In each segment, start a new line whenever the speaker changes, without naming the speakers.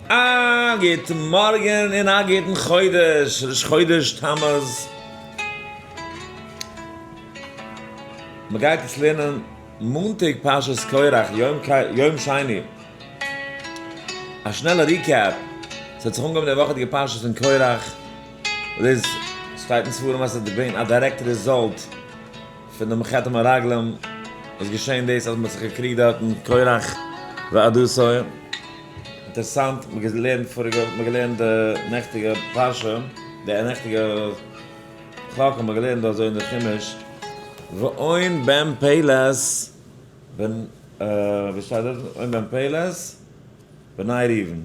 א גוט מארגן און א גוטן חודש, ראש חודש תמוז. מען גייט יעצט לערנען מאנטאג פרשת קרח, יום שני. א שנעלע recap, ס'האט זיך אנגעהויבן די וואכעדיגע פרשה פון קרח, וואס דאס שטייט אין ספרים אז ס'האט געווען א direct result פון דעם חטא המרגלים, איז געשען דאס אז מ'האט זיך געקריגט דארטן קרח ועדתו. אינטערעסאנט, מ'האט געלערנט פאריגע, מ'האט געלערנט די נעכטיגע פרשה, די נעכטיגע חק האט מען געלערנט דא אזוי אין די חומש, ואון בן פלת בן, ווי שטייט דארט? און בן פלת בני ראובן.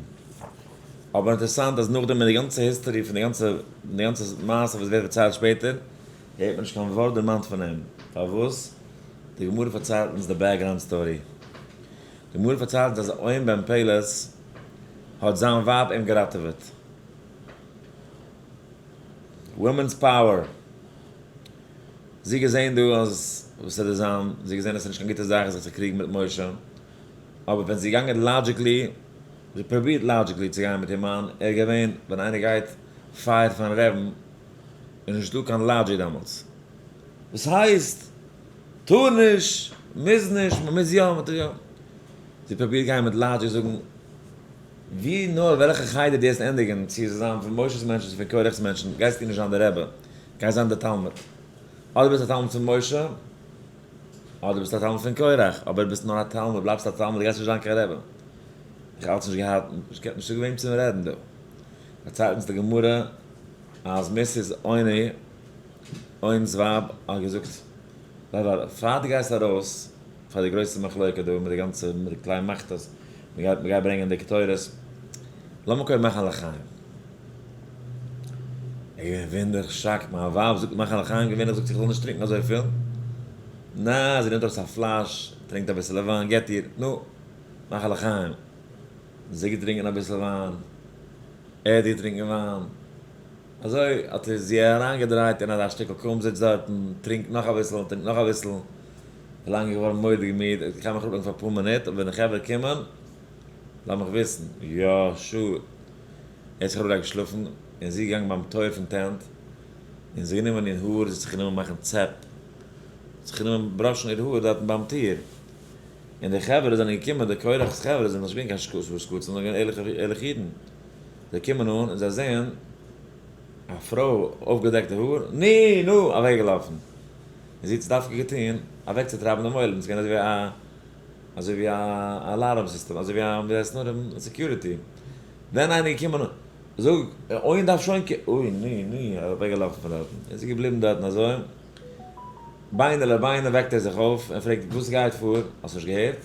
אבער אינטערעסאנט אז נאכדעם אין די גאנצע history פון די גאנצע, די גאנצע מעשה וואס ווערט פארציילט שפעטער, הערט מען נישט קיין ווארט דערמאנט פון אים. פארוואס? די גמרא פארציילט אונז די background story. די גמרא פארציילט אז און בן פלת האט זיין ווייב אים געראטעוועט. Women's power. זי געזען דא אז וואס ער איז זיין, זי געזען אז ס'איז נישט קיין גוטע זאך זיך צו קריגן מיט משה. אבער ווען זי איז געגאנגען logically, זי פרובירט logically צו גיין מיט איר מאן, ער איז געווען, ווען איינער גייט fight פארן רעבן, איז נישטא קיין logic דעמאלטס. וואס הייסט? טאר נישט, מוז נישט, מ'מוז יא, מ'טאר יא. זי פרובירט גיין מיט logic זאגן ווי נאר וועלכע חדר דו העסט ענדיגן, צו עס זאל זיין פון משה'ס מענטשן צו פון קורח'ס מענטשן, גייסטו נישט זיין דער רבי, גייסט זיין דער תלמיד. אדער ביסטו א תלמיד פון משה, אדער ביסטו א תלמיד פון קורח, אבער ביסט נאר א תלמיד, בלייבסט א תלמיד, גייסט נישט זיין קיין רבי. איך האב אלץ נישט געהאט, נישטא געווען צום רעדן דא. פארציילט אונז די גמרא אז Mrs. אוני, און'ס ווייב, האט געזאגט, ווארט, פאר דו גייסט ארויס פאר די גרויסע מחלוקה דא מיט די גאנצע מיט די כלי מחתות, מ'גייט מ'גייט ברענגען די קטורת, לאמיר קודם מאכן א לחיים. איך בין וואונדער shocked, מיין ווייב זאגט מאך א לחיים, געווענליך זאגט זי איך זאל נישט טרינקען אזויפיל, נא, זי נעמט ארויס א פלאש, טרינקט אביסעלע וויין, געבט איר, נו, מאך א לחיים. זי געטרינקען אביסל וויין, ער האט געטרינקען וויין. אזוי האט ער זי אריינגעדרייט אין אזא שטיקל קומזיץ דארטן, טרינק נאך אביסל, טרינק נאך אביסל, ווילאנג איז געווארן מורא'דיג מיד, איך קען מיך אראפלייגן פאר אפאר מינוט, אבער ווען די חברה קומען, לאז מיך וויסן. יא, sure. ער האט זיך אראפגעלייגט שלאפן, און זי איז געגאנגען ביים טויער פון tent, און זי גענומען איר האר, זי האט זיך גענומען מאכן צעפ, זיך גענומען brush ן איר האר דארטן ביים טיר, און די חברה זענען געקומען, די קורח'ס חברה זענען נישט געווען קיין שקצים, זענען געווען ערליכע אידן. זיי קומען אן און זיי זעען א פרוי אויפגעדעקטע האר, נו נו, אוועקגעלאפן. און זי האט עס דווקא געטון אוועקצוטרייבן דעם עולם, ס'איז געווען אזוי ווי א אזוי ווי א alarm system, אזוי ווי א ווי הייסט נאר security. ווען איינער איז געקומען זאג, אוי דארף שוין ק, אוי נו נו, אוועקגעלאפן פון דארטן. און זי איז געבליבן דארטן אזוי. ביינער לביינער וועקט ער זיך אויף און פרעגט וואס גייט פאר, האסט נישט געהערט?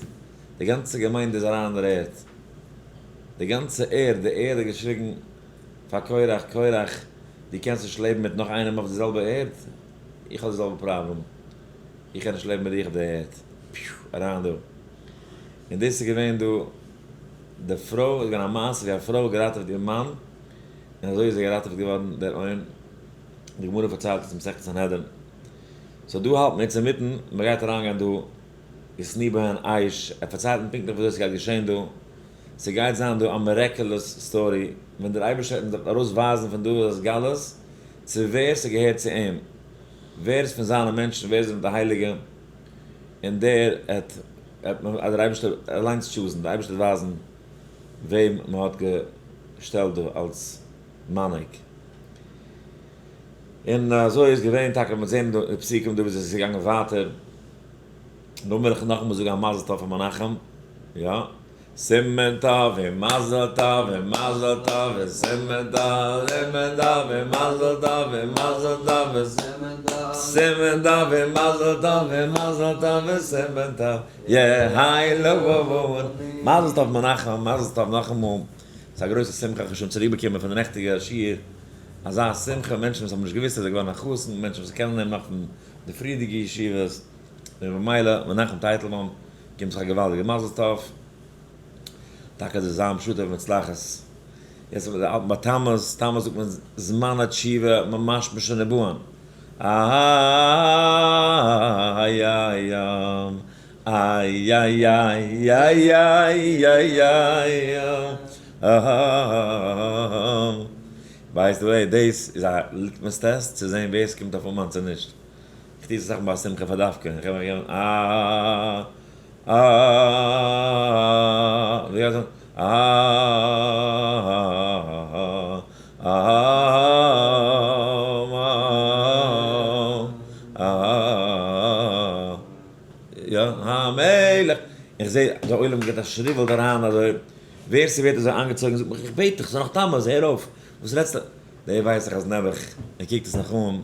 די גאנצע געמיינדע איז אריין אין דער ערד. די גאנצע ערד, די ערד האט געשריגן פאר קורח, קורח, דו קענסט נישט לעבן מיט נאך איינעם אויף די זעלבע ערד, איך האב די זעלבע פראבלעם, איך קען נישט לעבן מיט דיך אויף די ערד, פיו, אריין דא. און דאס איז געווען דא, די פרוי, איז געווען א מעשה ווי א פרוי האט געראטעוועט איר מאן, און אזוי איז ער געראטעוועט געווארן דער און, די גמרא פארציילט עס אין מסכת סנהדרין. so דא האלט מען יעצט אינמיטן, מען גייט אריינגיין דא ותנו בהן אש, ער פארציילט מיר פונקטליך וויאזוי ס'גייט געשען דא, ס'גייט זיין דא א miraculous story, ווען דער אייבערשטער וועט אונז ארויס ווייזן פון דא דאס גלות, צו ווער ס'געהערט צו אים, ווער איז פון זיינע מענטשן, ווער זענען די הייליגע, און דער העט דער אייבערשטער אליינס choose ן, דער אייבערשטער וועט ווייזן וועם מ'האט געשטעלט דא אלס מנהיג. און אזוי איז געווען טאקע, מ'וועט זען די פסוקים דא וויאזוי ס'איז געגאנגען ווייטער. נו וויל איך נאכאמאל זאגן א מזל טוב פאר מנחם, יא, סימן טוב און מזל טוב און מזל טוב און סימן טוב, סימן טוב און מזל טוב און מזל טוב און סימן טוב און מזל טוב און מזל טוב און סימן טוב, יהיילון. מזל טוב מנחם, מזל טוב נאכאמאל, ס'איז א גרויסע שמחה, איך האב שוין צוריק באקומען פון די נעכטיגע שיעור אזא שמחה, מענטשן וואס האבן נישט געוואוסט אז ער איז געווארן א חתן, מענטשן וואס קענען אים נאך פון די פריערדיגע ישיבות, און במילא מנחם טייטלבוים קומט זיך א געוואלדיגע מזל טוב, טאקע זאל זיין פשוטה ומוצלחת. יעצט האט מען די אלטן ביי תמוז, תמוז זאגט מען זמן התשובה ממש משנבאן, איי איי איי איי איי איי איי איי. By the way, דאס איז א litmus test צו זען ווער ס'קומט אויף אומאן צו נישט. איך טו עס אסאך ביי א שמחה פאר דווקא, איך האב געגעבן א א ווי גייט עס? א א א יא, המלך, איך זע דער עולם געבט א shrivel אריין אזוי, ווער ס'ווערט אזוי איינגעצויגן זאגט מיך איך בעט דיך ס'איז נאך תמוז הער אויף, וואס רעדסטו? דער ווייס איך אז נעבעך ער קוקט עס נאך אן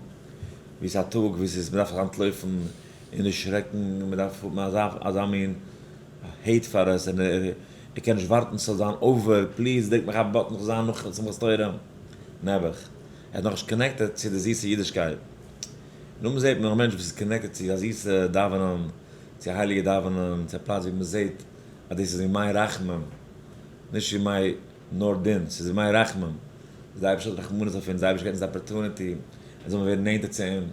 ווי ס'איז א טאג ווי ס'איז מ'דארף זיך אנטלויפן און דערשרעקן און מ'דארף האבן אזא אזא מין hate פאר עס און ער קען נישט ווארטן ס'זאל זיין over, please דרוק מיך א button כ'זאל זיין נאך שמחת תורה. נעבעך. ער איז נאכנישט connected צו די זיסע אידישקייט. נאכדעם זעט מען א מענטש וואס איז connected צו א זיסע דאווענען, צו א הייליגע דאווענען, צו א פלאץ ווי מ'זעט אז דאס איז ימי רחמים, נישט ימי נאר דין, ס'איז ימי רחמים. די אייבערשטער האט רחמנות אויף אונז, די אייבערשטער געבט אונז opportunity אונז זאלן ווערן נענטער צו אים.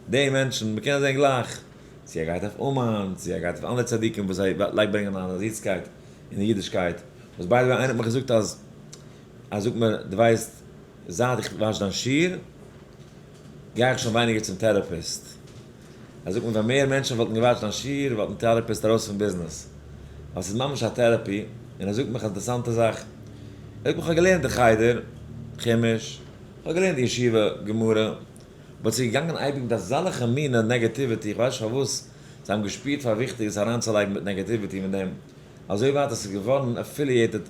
די מענטשן, מ'קען זען גלייך, צו ער גייט אויף אומאן, צו ער גייט אויף אנדערע צדיקים וואס זיי like ברענגען א זיסקייט אין די אידישקייט. וואס by the way איינער האט מיך געזאגט אז, ער זאגט מיר, דו ווייסט, זייט איך watch דיין שיעור, גיי איך שוין ווייניגער צום therapist. ער זאגט מיר ווען מער מענטשן וואלטן גע watch ט דיין שיעור וואלטן therapist ארויס פון ביזנעס. ווייל ס'איז ממש א therapy. און ער זאגט מיך א אינטערעסאנטע זאך. ער זאגט מיך כ'האב געלערנט אין חדר חומש, כ'האב געלערנט אין ישיבה גמרא, but ס'איז געגאנגען אייביג מיט אזאלעכע מינע negativity, איך ווייס נישט פארוואס זיי האבן געשפירט פאר וויכטיג עס אריינצולייגן מיט negativity מיט דעם, אזוי ווייט אז ס'איז געווארן affiliated,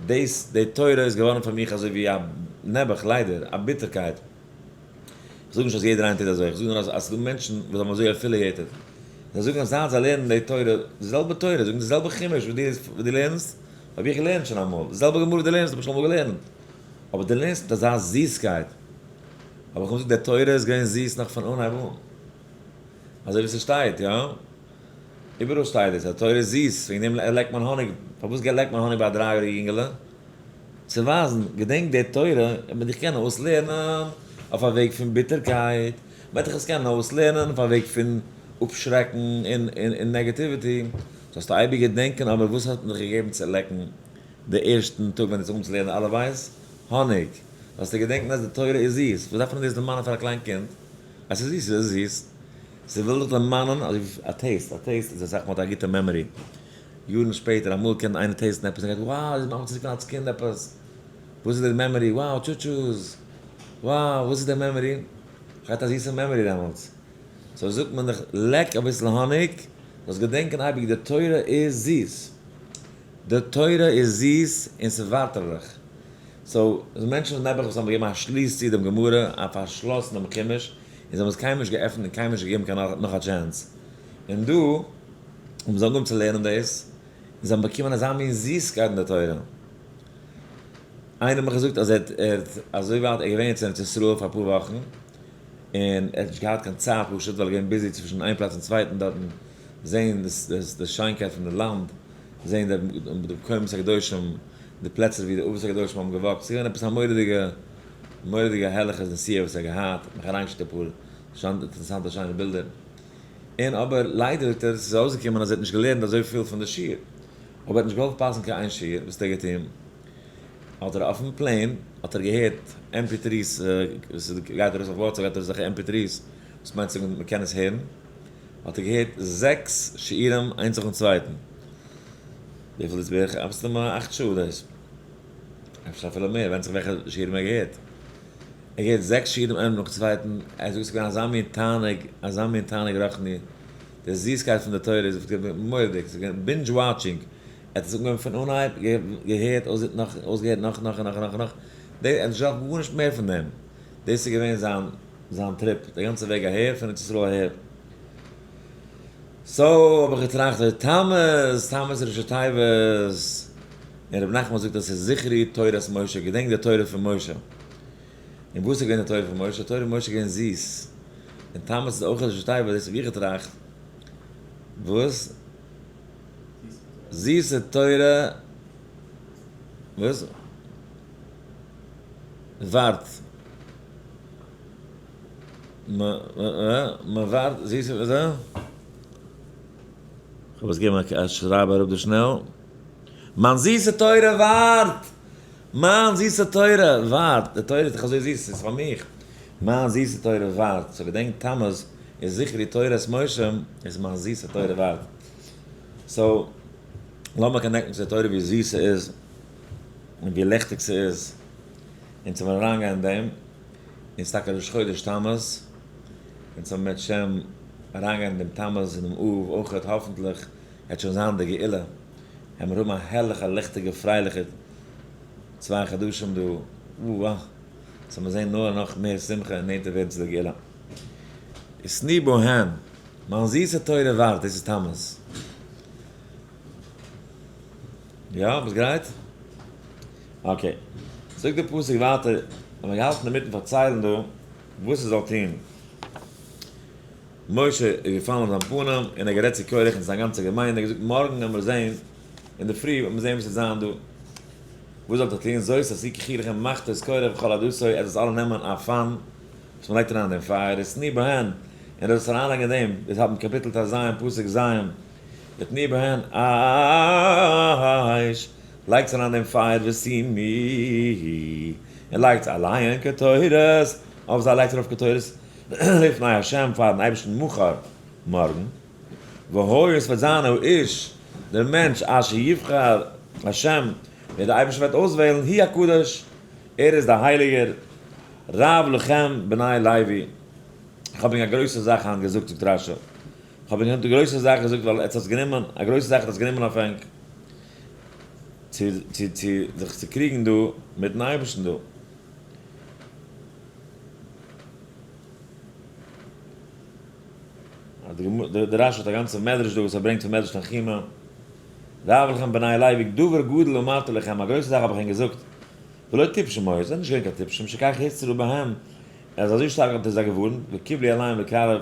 דאס די תורה איז געווארן פאר מיך אזוי ווי א נעבעך ליידער, א ביטערקייט. איך זאג נישט אז יעדער איינער טוט אזוי, איך זאג נאר אז ס'איז דא מענטשן וואס האבן אזוי affiliated. זיי זאגן אז זייט זיי לערנען די תורה, די זעלבע תורה, זיי זאגן די זעלבע חומש וואס דו לערנסט, האב איך געלערנט שוין אמאל, די זעלבע גמרא וואס דו לערנסט האב איך שוין אמאל געלערנט, אבער דו לערנסט מיט אזא זיסקייט. האב איך אים געזאגט, די תורה איז געווען זיס נאך פון אנהייב אן. אזוי ווי ס'שטייט, יא? איבעראל שטייט דאס, אז די תורה איז זיס, וועגן דעם לעקט מען האניג. פארוואס לעקט מען האניג ביי א דריי יאריגע יונגעלע? צו ווייזן, געדענק די תורה וועט מען דיך קענען אויסלערנען אויף א וועג פון ביטערקייט, מען וועט דיך עס קענען אויסלערנען אויף א וועג פון אפשרעקן און negativity, זאלסטו אייביג געדענקען אבער וואס האט מען דיך געגעבן צו לעקן די ערשטן טאג ווען דו האסט אנגעהויבן צו לערנען אלף בית? האניג. זאלסטו געדענקען אז די תורה איז זיס. וואס דארף מען דאס דערמאנען פאר א קליין קינד? אז ס'איז זיס איז עס זיס. ס'וויל דיך דערמאנען אזוי ווי א taste, א taste איז אסאך מאל האט א גוטע memory. יארן שפעטער אמאל קען איינער taste ן עפעס און גייט wow איז ממש צוריק אלס קינד עפעס, וואס איז די memory, wow טשוטשוס, wow וואס איז די memory, כ'האט א זיסע memory דעמאלטס, so זאגט מען דיך לעק אביסל האניג, זאלסט געדענקען אייביג די תורה איז זיס, די תורה איז זיס און ס'ווארט אויף דיך, so מענטשן נעבעך וואס האבן געגעבן א שליס צו דעם גמרא, א פארשלאסענעם חומש, און זיי האבן עס קיינמאל נישט געעפנט און קיינמאל נישט געגעבן קיין נאך א chance, און דא האבן זיי אנגעהויבן צו לערנען דאס, און זיי האבן באקומען אזא מין זיסקייט אין די תורה. איינער האט מיך געזאגט אז ער האט אזוי ווייט, ער איז געווען יעצט אין ארץ ישראל פאר אפאר וואכן, און ער האט נישט געהאט קיין צייט פשוט ווייל ער איז געווען busy צווישן איין פלאץ און צווייטן דארטן זען די שיינקייט פון די לאנד, זען די מקומות הקדושים, די פלעצער ווי די אבות הקדושים האבן גע walk ט, ס'איז געווען עפעס א מורא'דיגע מורא'דיגע הערליכע נסיעה וואס ער האט געהאט, מיך אריינגעשיקט אפאר אינטערעסאנטע שיינע בילדער. און אבער ליידער זאגט ער, ס'איז אויסגעקומען אז ער האט נישט געלערנט אזויפיל פון די שיעור, אבער ער האט נישט געוואלט פארפאסן קיין איין שיעור, וואס האט ער געטון? האט ער אויפן plane האט ער געהערט MP threes, ס'גייט ארויס אויף WhatsApp גייט ארויס אזעלכע MP threes, וואס מיינט צו זאגן מ'קען עס הערן, האט ער געהערט זעקס שיעורים איינס נאכן צווייטן, וויפיל איז בערך? מסתמא אכט שעה דאס, אפשר אפילו מער, ווענדט זיך וועלכע שיעורים ער האט געהערט. ער געהערט זעקס שיעורים איינעם נאכן צווייטן, ער זאגט ס'איז געווען אזא מין תענוג, אזא מין תענוג רוחני, די זיסקייט פון די תורה איז געווען מורא'דיג, ס'איז געווען binge watching, ער האט עס אנגעהויבן פון אנהייב, געהערט, אויסגעהערט נאך נאך און נאך און נאך און נאך, ער האט נישט געדארפט גארנישט מער פון דעם, דאס איז געווען זיין זיין trip, די גאנצע וועג אהער, פון ארץ ישראל אהער. so האב איך געטראכט אוי תמוז, תמוז ראשי תיבות, און רבי נחמן זאגט אז ס'איז זכרו תורת משה, געדענק די תורה פון משה. און וואס איז געווען די תורה פון משה? תורה פון משה איז געווען זיס. און תמוז איז אויך ראשי תיבות, דאס האב איך געטראכט. וואס? זיסע תורה. וואס? ווארט. מ'ווארט, זיסע, וואס? כ'האב עס געגעבן א שרייב אראפ דא שנעל. מיין זיסע תורה ווארט! מיין זיסע תורה ווארט, די תורה איז דאך אזוי זיס, ס'איז פאר מיך. מיין זיסע תורה ווארט, so געדענק תמוז איז זכרו תורת משה, איז מיין זיסע תורה ווארט. So, לאמיר connect ן צו די תורה ווי זיס ס'איז, און ווי לעכטיג ס'איז, און צו מיר אריינגיין אין דעם, און ס'איז טאקע ראש חודש תמוז, און צו מיר שם אריינגיין אין דעם תמוז און דעם אב אויכעט האפנטליך וועט שוין זיין די גאולה, וועלן מיר האבן א הערליכע ליכטיגע פרייליכע 2 חדשים דא, וואו, זאל מען זען נאר נאך מער שמחה און נענטער ווערן צו די גאולה. ותנו בהן, מיין זיסע תורה ווארט, דאס איז תמוז. יא, ביסט גרייט? Okay. זאגט דער פסוק ווייטער, האבן מיר געהאלטן אינמיטן פארציילן דא וואס עס זאל טון. משה איז געפאלן אויף זיין פנים און ער האט גערעדט צו קורח און זיין גאנצע געמיינדע, ער האט געזאגט מארגן וועלן מיר זען, אינדערפרי וועט מען זען וואס וועט זיין דא. וואס זאלט איר טון? זאת עשו קחו לכם מחתות קורח וכל עדתו, ער זאל אלע נעמען א פאן וואס מען לייגט אריין אין דעם פייער, ותנו בהן, און ער זאל עס אריינלייגן אין דעם, דאס האלט אין קאפיטל טז פסוק ז', ותנו בהן אש, לייגטס אריין דעם פייער ושימו, און לייגטס עליהן קטורת, אויף זיי לייגטס ארויף קטורת, לפני השם פארן אייבערשטן מחר, מארגן, והיה עס וועט זיין האיש, דער מענטש אשר יבחר השם, ווער דער אייבערשטער וועט אויסוועלן, הוא הקדוש, ער איז דער הייליגער, רב לכם בני לוי. איך האב ענק א גרויסע זאך היינט געזאגט, זאגט רשי, איך האב ענק היינט א גרויסע זאך געזאגט, ווייל עטס האטס גענומען, א גרויסע זאך האט עטס גענומען אויף ענק, צו זיך צו קריגן דא מיטן אייבערשטן דא. די רשי האט א גאנצע מדרש דא וואס ער ברענגט פון מדרש תנחומא, רב לכם בני לוי דבר גדול אמרתי לכם, א גרויסע זאך האב איך ענק געזאגט, ולא טיפשים היו, זיי זענען נישט געווען קיין טיפשים, שכך הצרו בהם, ער איז אזוי שטארק האט ער זיי געווארנט, וקיבלו עליהם לקרב, ער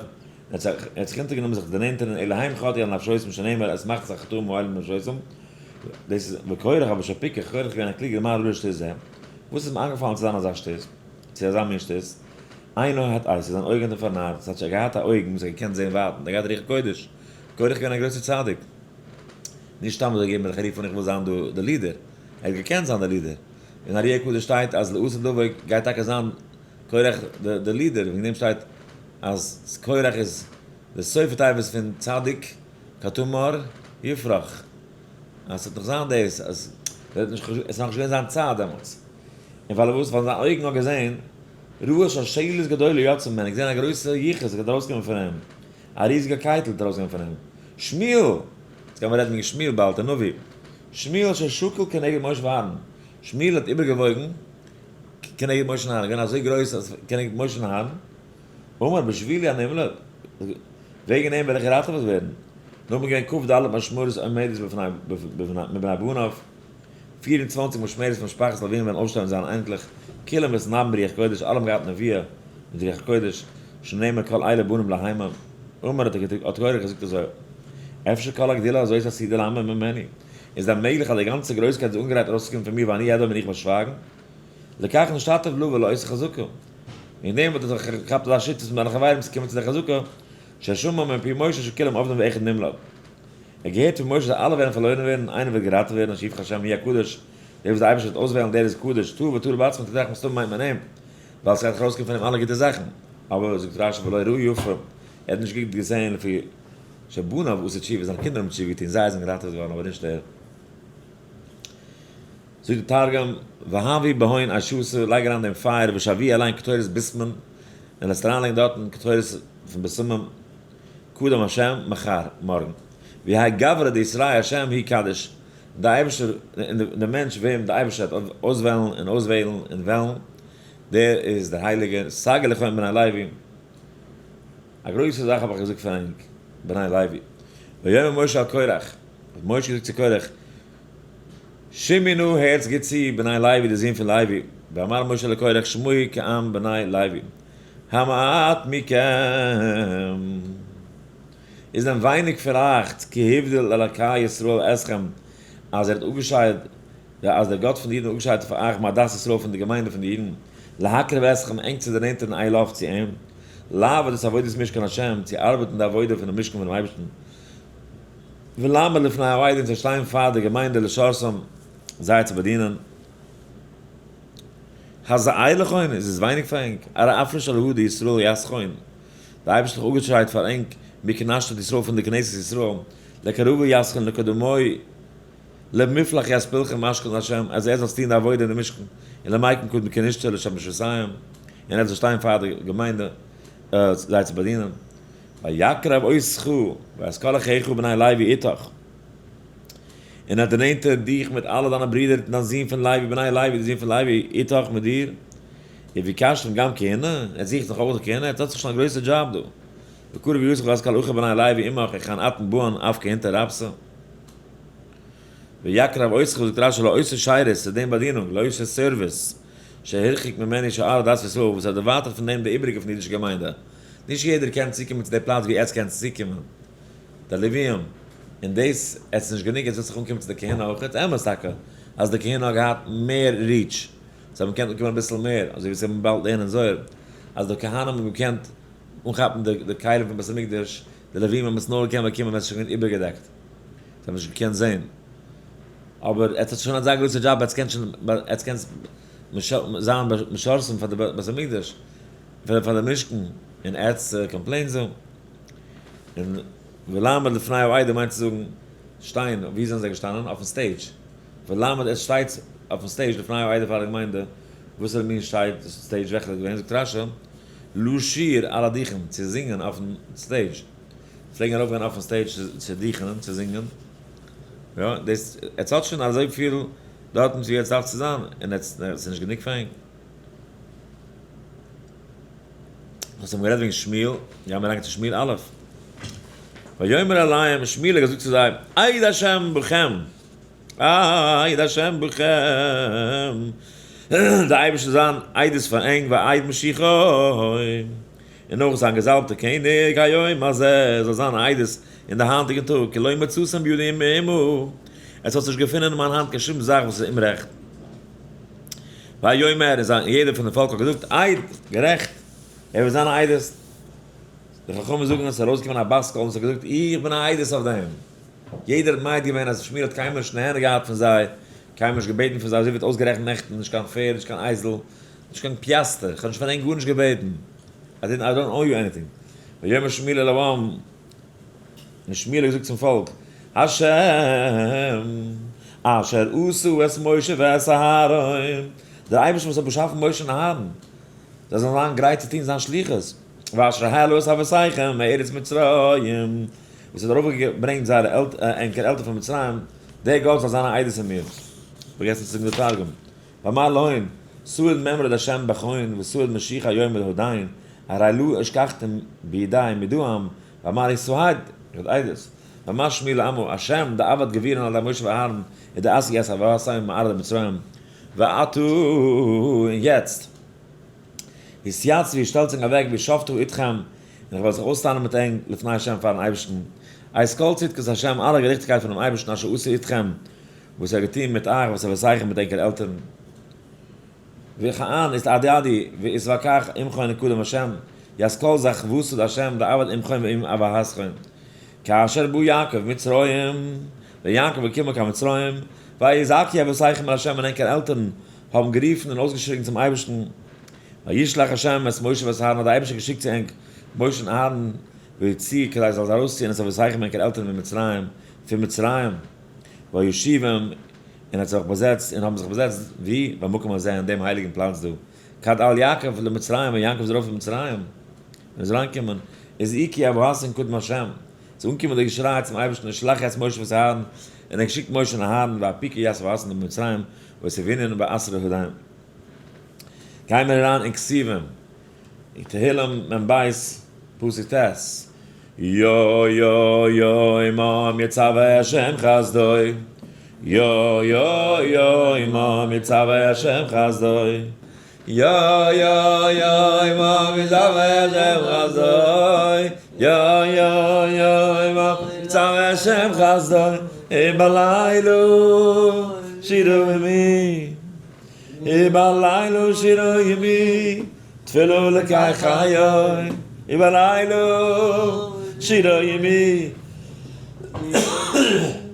האט זיך אונטערגענומען זיך דערנענטערן אלא הם חטאו על נפשותם שנאמר עס מאכט זיך חטאים האלה לנפשותם, דאס איז וקורח אבער שפיקח, קורח איז געווען א קלוגער מה ראו לשטות זה, וואס איז אים איינגעפאלן צו זיין אזא שטות, צו אזא מין שטות, עינו הטעתו, זיין אויגן האט אים פארנארט, עס האט שוין געהאט א אויגן וואס ער האט געקענט זען ווייט, און ער האט געהאט רוח הקודש, קורח איז געווען א גרויסער צדיק, נישט סתם אזוי געבן זיך א רוף אן איך וויל זיין דא די leader, ער האט געקענט זיין די leader, אין ארי הקדוש שטייט אז לעתיד לבוא גייט טאקע זיין קורח די leader, וועגן דעם שטייט אז קורח איז די סופי תיבות פון צדיק כתמר יפרח, אז ס'וועט נאך זיין דאס אז עס איז נאכנישט געווען זיין צייט דעמאלטס, און ווייל וואס? ווייל זיין אויגן האט געזען ראה שלשלת גדולה יוצא ממנו, געזען א גרויסע יחוס גייט ארויסקומען פון אים, א ריזיגע קייטל וועט ארויסגיין פון אים, שמואל! יעצט גיימיר רעדן וועגן שמואל באלד, דער נביא, שמואל ששקל כנגד משה ואהרן, שמואל האט איבערגעוואויגן כנגד משה און אהרן, געווען אזוי גרויס אז כנגד משה און אהרן, אמר בשבילי אני נמלט, וועגן אים וועל איך געראטעוועט ווערן, נאכדעם געווען כ"ד משמרות עומדות מבני בניו, 24 משמרת פון משפחת לווים וועלן אויפשטיין מיט זיינע אייניקלעך, כולם מתנבאים ברוח קודש, אלע האבן געהאט נביאה מיט רוח הקודש, שנאמר כל אלה בנים להמה, אמר האט האט קורח געזאגט אזוי, אפשר כל הגדולה הזאת עתידה לעמוד ממני, איז דען מעגליך אז די גאנצע גרויסקייט איז אנגעגרייט ארויסצוקומען פון מיר ואני אדום און איך וועל שווייגן? לכך נשתתף לבא לאותה חזקה. וועגן דעם האט ער זיך געכאפט אזא שותפות מיט זיינע חברים צו קומען צו דער חזקה, ששמע מפי משה שכולם אובדים ואחד נמלט. ער האט געהערט פון משה אז אלע וועלן פארלוירן ווערן און איינער וועט געראטעוועט ווערן אשר יבחר השם הוא הקדוש, דער וואס דער אייבערשטער וועט אויסוועלן דער איז קדוש, טעה וטעה בעצמו טראכט מסתמא מיינט מען אים, ווייל עס גייט דאך ארויסקומען פון אים אלע גוטע זאכן. אבער זאגט רשי ולא ראי יפה, ער האט נישט גוט געזען לפי שבניו עשו תשובה, זיינע קינדער האבן תשובה געטון, זיי זענען געראטעוועט געווארן אבער נישט ער. זאגט דער תרגום, והוו בהון אשתא, לייג אריין דעם פייער ושוו עליהון קטורת בסמין, און לאז אריינלייגן דארטן קטורת פון בשמים, קדם השם מחר, מארגן. והאי גברא דיתרעי השם הוא קדיש, דער אייבערשטער, און דער מענטש וועם דער אייבערשטער וועט אויסוועלן און אויסוועלן און וועלן, דער איז דער הייליגער, סגי לכם בני לוי, א גרויסע זאך האב איך געזאגט פאר ענק, בני לוי. ויאמר משה אל קורח, האט משה געזאגט צו קורח, שמעו נא, הערטס גוט צו, בני לוי, די זין פון לוי, ואמר משה לקורח, שמעו כעם בני לוי, המעט מכם, איז דען ווייניג פאר אייך, כי הבדיל אלקי ישראל אתכם, אז ער האט אפגעשיידט, אז דער גאט פון די אידן האט אפגעשיידט פאר אייך מעדת ישראל פון די געמיינדע פון די אידן, להקרב אתכם, ענק צו דערנענטערן אליו צו אים, לעבוד את עבודת משכן השם, צו ארבעטן די עבודה פונעם משכן פונעם אייבערשטן. ולעמוד לפני העדה צו שטיין פאר די געמיינדע לשרתם זיי צו באדינען. הזה לכון, איז עס ווייניג פאר ענק? ארי אפריש על הא דישראל יסכון, די אייבערשטער האט אפגעשיידט פאר ענק מקנשתא דישראל פון די כנסת ישראל, לקרבא יסכון לקדמוי למפלח יספילכם משכן לה', אז ער זאל טון די עבודה אין די משכן, און למייקן קודם כנישתא לשמשותיהם, און ער זאל שטיין פאר די געמיינדע זיי צו באדינען. ויקרב אותך ואת כל אחיך בני לוי איתך, און ער האט דערנענטערט דיך מיט אלע דיינע ברידער און דיין זון פון לוי בני לוי די זון פון לוי איתך מיט דיר, וביקשתם גם כהונה, ער זוכט נאך אויך די כהונה, ער האט זיך שוין א גרויסע דזשאב דא, וקרב יוסף ואת כל אחיו בני לוי עמך היכן אתן באן אף כהונתא רבתא. ויקרב אותך זאגט רשי לאותו שירות, צו דעם באדינונג, לאותו סערוויס, שהרחיק ממנו שאר עדת ישראל, וואס האט דערווייטערט פון דעם די איבעריגע פון די אידישע געמיינדע. נישט יעדער קען צוקומען צו די פלאץ ווי עטץ קענטס צוקומען, די לוויים, און דאס עס איז נישט גענוג, עטץ ווילט זיך אנקומען צו די כהונה אויך, אמת טאקע אז די כהונה האט געהאט מער reach, זיי האבן געקענט אנקומען אביסל מער, אזוי ווי עס וועט באלד לערנען אין זוהר, אז די כהנים האבן געקענט אנכאפן די כלים פון בית המקדש, די לוויים האבן עס נאר געקענט באקומען ווען עס איז שוין געווען איבערגעדעקט, זיי האבן נישט געקענט זען. אבער עטס האט שוין אזא גרויסע דזשאב, עטס קענט שוין, עטס קענטס זיין משרתים פאר די בית המקדש, פאר די משכן, און עטס complain טס דא. און ולעמוד לפני העדה מיינט צו זאגן שטיין, וואו זענען זיי געשטאנען? אויפן stage. ולעמוד עטס שטייטס אויפן stage לפני העדה פאר די געמיינדע, וואסערע מין stage וועלכע איז געווען? זאגט רשי, לשיר על הדוכן, צו זינגען אויפן stage. פלעגן ארויפגיין אויפן stage צו דוכענען, צו זינגען. יא, דאס, עטס האט שוין אזויפיל דארטן ווי עטס דארפט צו זיין, און עטס, עס איז נישט גענוג פאר ענק. וואס האבן גערעדט וועגן שמואל, גייען מיר אריין צו שמואל א'. ויאמר אליהם, שמואל האט געזאגט צו זיי, עד השם בכם, עד השם בכם, דער אייבערשטער זיין עדות פאר ענק, ועד משיחו, און אויך זיין געזאלבטער קעניג היום הזה זאל זיין א עדות אין די היינטיגן טאג, כי לא מצאתם בידי מאומה, עס האט זיך נישט געפונען אין מיין האנט קיין שום זאך וואס איז אומרעכט. ויאמר, און זיין יעדער פון די פאלק האט געזאגט, עד, גערעכט, ער וועט זיין א עדות. די חכמים זאגן אז עס איז ארויסגעקומען א בת קול און עס האט געזאגט, איך בין א עדות אויף דעם. יעדער האט מעיד געווען אז שמואל האט קיינמאל נישט נהנה געהאט פון זיי, קיינמאל נישט געבעטן פון זיי, אזוי ווערט אויסגערעכנט נעכטן, נישט קיין פערד, נישט קיין אייזל, נישט קיין פיאסטער, איך האב נישט פון ענק גארנישט געבעטן, I didn't, I don't owe you anything. ויאמר שמואל אל העם, און שמואל האט געזאגט צום פאלק, השם אשר עשה את משה ואת אהרן, דער אייבערשטער וואס האט באשאפן משה און אהרן, זיי זאלן זיין גרייט צו טון זיין שליחות, ואשר העלה את אבותיכם מארץ מצרים, וואס האט ארויפגעברענגט זייערע ענקער עלטערן פון מצרים, דער גאט זאל זיין א עדות אין מיר. פארגעסן צו זאגן די תרגום. ואמר להון, סעוד מימרא דהשם בכון וסעוד משיחא יומא דהודיין, הרי לא אשכחתם בידי מדועם, ואמר יסהד, איך האט עדות, ואמר שמואל לעמו, השם דעבד גבירן על ידי משה ואהרן, ודעשי את אבותינו מארעא דמצרים, ועתה, און יעצט, התייצבו, שטעלט זיך אוועק, ושפטו אתכם, און איך וועל זיך אויסטענה'ן מיט ענק, לפני השם פארן אייבערשטן, את כל צדקות השם, אלע געריכטיגקייט פונעם אייבערשטן אשר עשה אתכם, וואס ער האט געטון מיט אייך, ואת אבותיכם מיט ענקער עלטערן. וכאן איז עדי ואתווכח עמכון קדם השם, ית כל זכוותא דהשם דעבד עמכון ועם אבהתכון. כאשר בא יעקב מצרים, ווען יעקב איז געקומען קיין מצרים, ויזעקו אבותיכם אל השם און ענקער עלטערן האבן גערופן און אויסגעשריגן צום אייבערשטן, וישלח השם את משה ואת אהרן האט דער אייבערשטער געשיקט צו ענק משה און אהרן, ויוציאו כדי זיי זאלן ארויסציען את אבותיכם ענקער עלטערן ממצרים, פון מצרים. ויושיבם, און האט זיך באזעצט, און האבן זיך באזעצט, וואו? במקום הזה, אין דעם הייליגן פלאץ דא. כד על יעקב למצרים, ווען יעקב איז ארויף אין מצרים, און איז אריינגעקומען, הזעיקו אבהתהון קדם השם, איז אנגעקומען דער געשריי צום אייבערשטן, ושלח את משה ואת אהרן, און ער האט געשיקט משה און אהרן, ואפיקו ית אבהתהון ממצרים, ואותבינון באתרא הדין. גייען מיר אריין אין כתובים, אין תהילים מ ב, פסוק ט', יא יא יומם יצוה השם חסדו, יא יא יומם יצוה השם חסדו, יא יא יומם יצוה השם חסדו, יא יא יומם יצוה השם חסדו, ובלילה שירו עמי, ובלילה שירו עמי, תפלה אלקי חיי, ובלילה שירו עמי,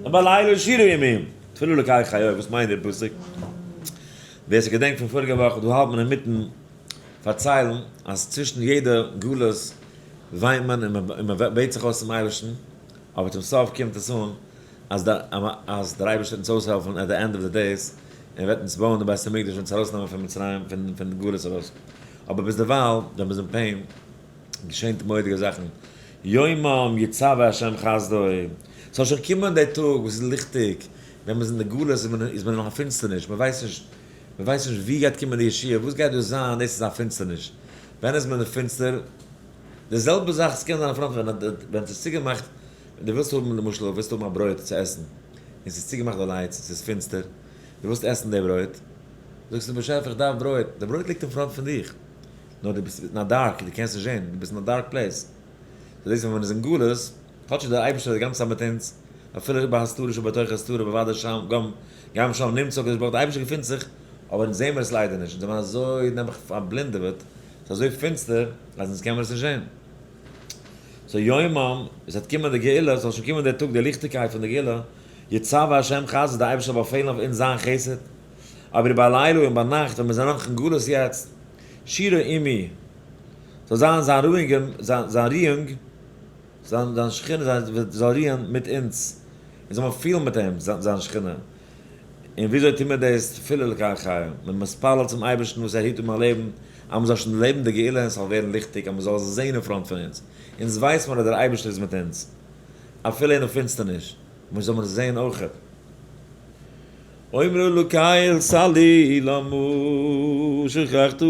ובלילה שירו עמי, תפלה אלקי חיי, וואס מיינט דער פסוק? ווער ס'געדענקט פון פאריגע וואך, דא האלט מען אינמיטן פארציילן אז צווישן יעדע גלות וויינט מען און מען בעט זיך אויס צום אייבערשטן, אבער צום סוף קומט עס אן אז דער אייבערשטער וועט אונז אויסהעלפן at the end of the days, און וועט אונז בויען די בית המקדש און אונז ארויסנעמען פון מצרים, פון גלות ארויס. אבער ביזדערווייל ווען מ'איז אין pain, געשענט מורא'דיגע זאכן, יומם יצוה ה' חסדו, ס'זאל שוין קומען דער טאג וואס איז ליכטיג, ווען מ'איז אין די גלות איז מען נאך א פינסטערניש, מ'ווייסט נישט, מ'ווייסט נישט ווי גייט קומען די ישועה, וואס גייט דא זיין, דאס איז א פינסטערניש. ווען איז מען אין פינסטער? די זעלבע זאך, ס'קען זיין א front ווען ס'איז צוגעמאכט, דו ווילסט האבן למשל ווילסט האבן א ברויט צו עסן, און ס'איז צוגעמאכט די lights, ס'איז פינסטער, דו ווילסט עסן די ברויט, זאגסטו באשעפער איך דארף ברויט, די ברויט ליגט אין front פון דיך, נאר דו ביסט אין א dark, דו קענסט נישט זען, דו ביסט אין א dark place. so דאס איז ווען מען איז אין גלות, כאטש איז דער אייבערשטער די גאנצע צייט מיט אונז, אפילו בהסתרה שבתוך הסתרה בוודאי שם גם גם שם נמצא הקדוש ברוך הוא, דער אייבערשטער געפינט זיך, אבער אונז זעען מיר עס ליידער נישט, אונז זעמיר אזוי נעבעך פארבלינדעוועט, ס'איז אזוי פינסטער אז אונז קען מיר עס נישט זען. so יומם, עס וועט קומען די גאולה, ס'זאל שוין קומען דער טאג, די ליכטיגקייט פון די גאולה, יצוה השם חסדו, דער אייבערשטער זאל באפעלן אויף אונז זיין חסד, אבער בלילה און ביינאכט ווען מיר זענען נאך אין גלות יעצט, שירה עמי, זאל זיין זיין רואונג, זיין רואונג, זיין זיין שכינה זאל רוען מיט אונז, אונז זאל מען פילן מיט אים זיין שכינה. און וויאזוי טוט מען דאס? תפילה אלקי חי, מען מתפלל צום אייבערשטן וואס ער היט אפ מיין לעבן, אז מען זאל שוין לעבן די גאולה און ס'זאל ווערן ליכטיג, אז מען זאל עס זען אין front פון אונז, אונז ווייסט מען אז דער אייבערשטער איז מיט אונז, אפילו אין די פינסטערניש, מען זאל מען עס זען אויכעט. אמרה לקל סלי למה שכחתני.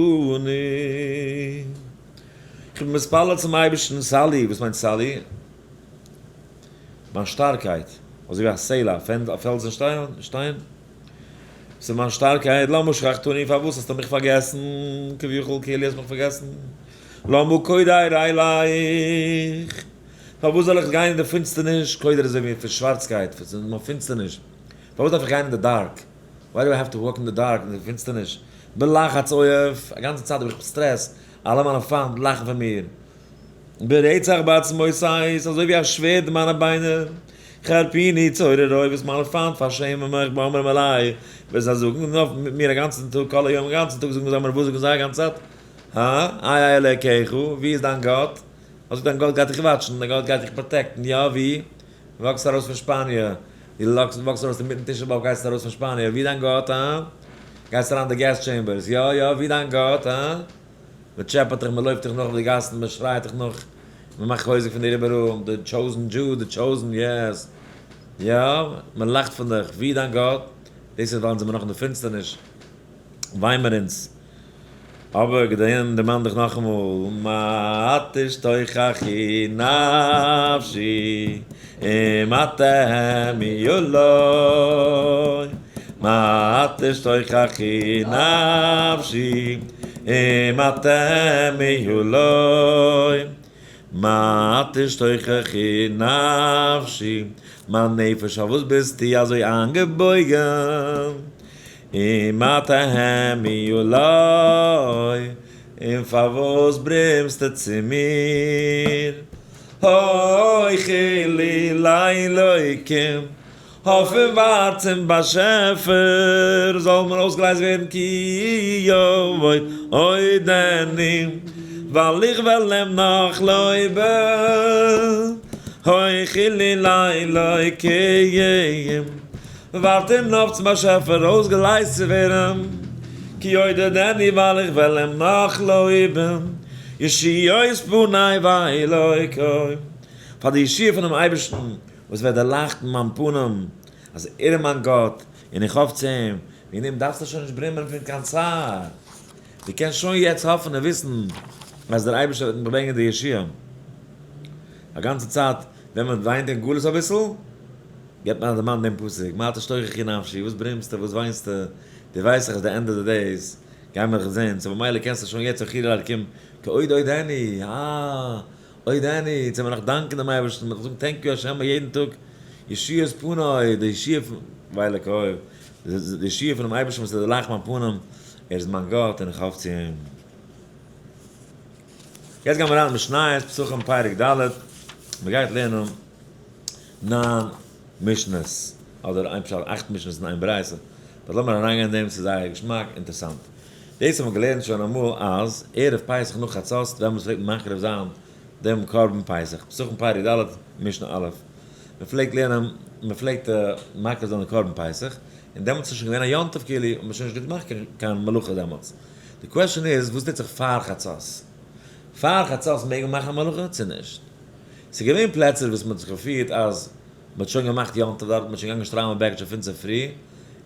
איך בין מתפלל צום אייבערשטן, סלי, וואס מיינט סלי? מיין שטארקייט, אזוי ווי א סלע, א פעלזן שטיין, ס'איז מיין שטארקייט, למה שכחתני, פארוואס האסטו מיך פארגעסן, כביכול כאילו האסט מיך פארגעסן, למה קודר אלך, פארוואס זאל איך גיין אין די פינסטערניש, קודר איז אזוי ווי פון שווארצקייט, פון פינסטערניש, פארוואס דארף איך גיין אין די dark, why do I have to walk in the dark, אין די פינסטערניש, בלחץ אויב, א גאנצע צייט האב איך סטרעס, אלע מיינע פיינט לאכן פון מיר. ברצח בעצמותי, ס'איז אזוי ווי א שווערד אין מיינע ביינער, חרפוני צוררי, וואס מיינע פיינט פארשעמען מיך, באמרים עלי, ווען זיי זאגן אויף מיר א גאנצן טאג, כל היום א גאנצן טאג זאגן זיי מיר, וואס זאגן זיי א גאנצע צייט? הא? איה אלקיך, ווי איז דיין גאט? אזוי דיין גאט גייט דיך watch ן, דיין גאט גייט דיך protect ן, יא ווי? וואקסט ארויס פון שפאניע, דו וואקסט ארויס אינמיטן תשעה באב גייסטו ארויס פון שפאניע, ווי דיין גאט? הא? גייסט אריין אין די gas chambers, יא יא ווי דיין גאט? הא? מען טשעפעט דיך, מען לויפט דיך נאך אויף די גאסן, מען שרייט דיך נאך, מען מאכט חוזק פון דיר איבעראל, the chosen Jew, the chosen, yes, יא, מען לאכט פון דיך, ווי דיין גאט? דאס איז ווייל אונז זעמיר נאך אין די פינסטערניש, וויין מיר אונז. אבער געדענק, דערמאן דיך נאכאמאל, מה תשתוחחי נפשי ומה תהמי עלי, מה תשתוחחי נפשי ומה תהמי עלי, מה תשתוחחי נפשי, מיין נפש פארוואס ביסטו אזוי איינגעבויגן? ומה תהמי עלי, און פארוואס ברימסטו צו מיר? הוחלי לאלוקים, האף און ווארט צום באשעפער, זאל מען אויסגעלייזט ווערן כי יבוא עודני, ווייל איך וועל אים נאך לויבן. הוחלי לאלוקים, ווארט אים נאך צום באשעפער אויסגעלייזט צו ווערן, כי עודדני ווייל איך וועל אים נאך לויבן, ישועות פני ואלוקי, פאר די ישועה פונעם אייבערשטן וואס וועט דערלייכטן מיין פנים, אז ער איז מיין גאט און איך האף צו אים, וועגן דעם דארפסטו שוין נישט ברימען פון קיין צער, דו קענסט שוין יעצט האפן און וויסן אז דער אייבערשטער וועט ברענגען די ישועה. א גאנצע צייט ווען מען וויינט אין גלות אביסל, געבט מען א דערמאן דעם פסוק, מה תשתוחחי נפשי, וואס ברימסטו, וואס וויינסטו, דו ווייסט דאך אז די end of the days גייען מיר דיך זען, so ממילא קענסטו שוין יעצט הוחילי לאלקים כי עוד עודני, אה, עודני, צו מיר נאך דאנקען דעם אייבערשטן, מיר זאגן thank you השם יעדן טאג, ישועות פני, די ישועה פון, ואלקי, די ישועה פונעם אייבערשטן וואס איז דערלייכט מיין פנים, ער איז מיין גאט און איך האף צו אים. יעצט גיימיר אריין אין משניות, פסחים פרק ד', מען גייט לערנען ניין משניות, אדער איין פשט אכט משניות און איין ברייתא. But לאמיר אריינגיין אין דעם, ס'איז זייער געשמאק, אינטערעסאנט. דאס האבן מיר געלערנט שוין אמאל אז ערב פסח נאך חצות, ווען מען פלעגט מקריב זיין דעם קרבן פסח, פסחים פרק ד' משנה א', מען פלעגט לערנען, מען פלעגט מקריב זיין די קרבן פסח, און דעמאלטס איז שוין געווען א יום טוב כאילו, און מען האט שוין נישט געמאכט קיין מלאכה דעמאלטס. די question איז, וואס טוט זיך פאר חצות? פאר חצות מעג מען מאכן א מלאכה צו נישט? ס'איז געווען פלעצער וואס מען האט זיך געפירט אז מען האט שוין געמאכט יום טוב דארט, מען האט שוין געגאנגען שטריימל בעקיטשע פון צופרי,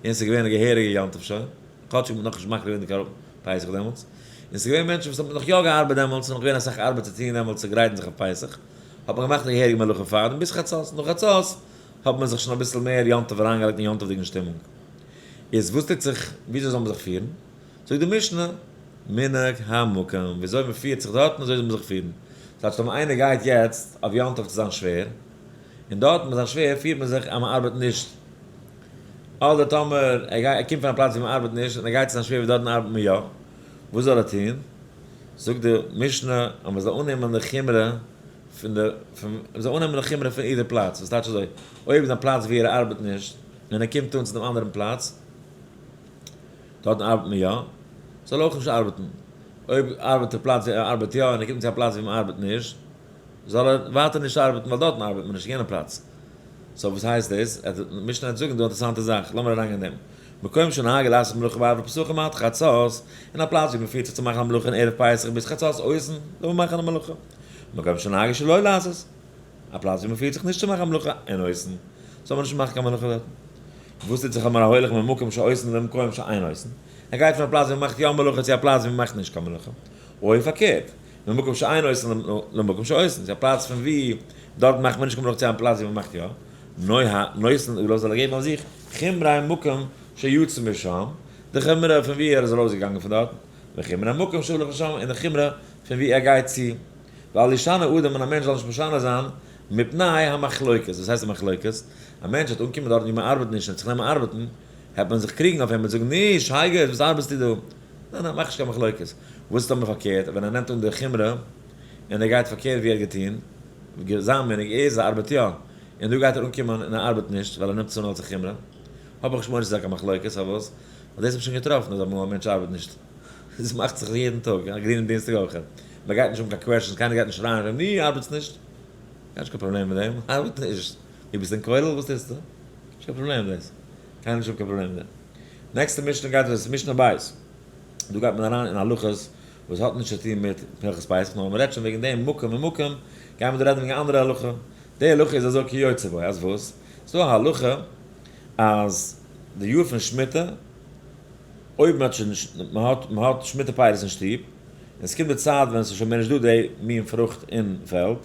און ס'איז געווען א געהעריגע יום טוב שוין, כאטשיג מען האט נאכנישט מקריב געווען די קרבן פסח דעמאלטס. און ס'איז געווען מענטשן וואס האבן נאך יא געארבעט דעמאלטס, ס'איז נאך געווען אסאך ארבעט צו טון דעמאלטס צו גרייטן זיך אויף פסח, האט מען געמאכט א געהעריגע מלאכה פארדעם ביז חצות, נאך חצות האט מען זיך שוין אביסל מער יום טוב אריינגעלייגט אין יום טוב'דיגן שטימונג. איז וואס טוט זיך, וויאזוי זאל מען זיך פירן? זאגט די משנה, מנהג המקום, וויאזוי מען פירט זיך דארטן אזוי זאל מען זיך פירן. ס'הייסט אויב איינער גייט יעצט אויף יום טוב צו זיין שווער, און דארטן ביי זיין שווער פירט מען זיך אז מען ארבעט נישט, אדער טאמער ער גייט ער קומט פון א פלאץ ווי מען ארבעט נישט און ער גייט צו זיין שווער ווי דארטן ארבעט מען יא, וואס זאל ער טון? זאגט די משנה אז מען זאל אננעמען די חומרא פון די פון מען זאל אננעמען די חומרא פון איעדע פלאץ, וואס טייטש אזוי, אויב איז א פלאץ ווי ער ארבעט נישט און ער קומט אן צו דעם אנדערן פלאץ, דארטן ארבעט מען יא, זאל ער אויך נישט ארבעטן. אויב ארבעט ער פלאץ ווי ער ארבעט יא און ער קומט צו א פלאץ ווי מען ארבעט נישט, זאל ער ווייטער נישט ארבעטן ווייל דארטן ארבעט מען נישט אין יענע פלאץ. So וואס הייסט דאס? משנה וועט זאגן דא אינטערעסאנטע זאך, לאמיר אריינגיין אין דעם. מקום שנהגו לעשות מלאכה בערב פסחים עד חצות, אין א פלאץ ווי מען פירט זיך צו מאכן א מלאכה אין ערב פסח ביז חצות עושין, זאל מען מאכן א מלאכה. מקום שנהגו שלא לעשות, א פלאץ ווי מען פירט זיך נישט צו מאכן א מלאכה אין עושין, זאל מען נישט מאכן קיין מלאכה דארטן. וואס טוט זיך אויב ההולך ממקום שעושין למקום שאין עושין? ער גייט פון א פלאץ ווי מען מאכט יא מלאכה צו א פלאץ ווי מען מאכט נישט קיין מלאכה. אוי פארקערט, ממקום שאין עושין למקום שעושין, צו א פלאץ פון ווי דארט מאכט מען נישט קיין מלאכה צו א פלאץ ווי מען מאכט יא. נותן עליו זאל ער געבן אויף זיך חומרי מקום שיצא משם, די חומרא פון ווי ער איז ארויסגעגאנגען פון דארט, וחומרי מקום שהלך לשם, און די חומרא פון ווי ער גייט צו. ואל ישנה אדם און א מענטש זאל נישט משנה זיין מפני המחלוקת. וואס הייסט המחלוקת? א מענטש וועט אנקומען דארטן ווי מען ארבעט נישט און זיך נעמען ארבעטן, העט מען זיך קריגן אויף אים און זאגן, נישט, שייגעץ, וואס ארבעטסטו דא? ניין ניין, מאך נישט קיין מחלוקת. וואס איז טאמער פארקערט, ווען ער נעמט אן די חומרא און ער גייט פארקערט ווי ער האט געטון, זיין מנהג איז ער ארבעט יא, און דא גייט ער אנקומען און ער ארבעט נישט ווייל ער נעמט עס אן אלס א חומרא, האב איך נישט מורא צו זיין קיין מחלוקת, פארוואס? ווייל דאס האב איך שוין געטראפן אז אמאל א מענטש ארבעט נישט. דאס מאכט זיך יעדן טאג, א גרינעם דינסטאג אויך. מען גייט נישט האבן קיין questions, קיינער גייט נישט שרייען אויף אים, נו, ארבעטסט נישט? איך האב נישט קיין פראבלעם מיט דעם, ארבעט נישט. דו ביסט אין כולל? וואס טוסטו? נישט קיין פראבלעם דאס. קיינער נישט האבן קיין פראבלעם מיט דעם. Next ע משנה גייט דאס משנה בית. דא גייט מען אריין אין הלכות וואס האט נישט צו טון מיט הלכות פסח, נאר מען רעדט שוין וועגן דעם מקום און מקום, גייען מיר דא רעדן וועגן א אנדערע הלכה. די הלכה איז אזוי כיוצא בו, אז וואס? ס'דא א הלכה אז די יאר פון שמיטה, אויב מען האט שוין נישט, מען האט, מען האט שמיטה פירות אין שטוב, און עס קומט די צייט ווען עס איז שוין מער נישט דא די מין פרוכט אין פעלד,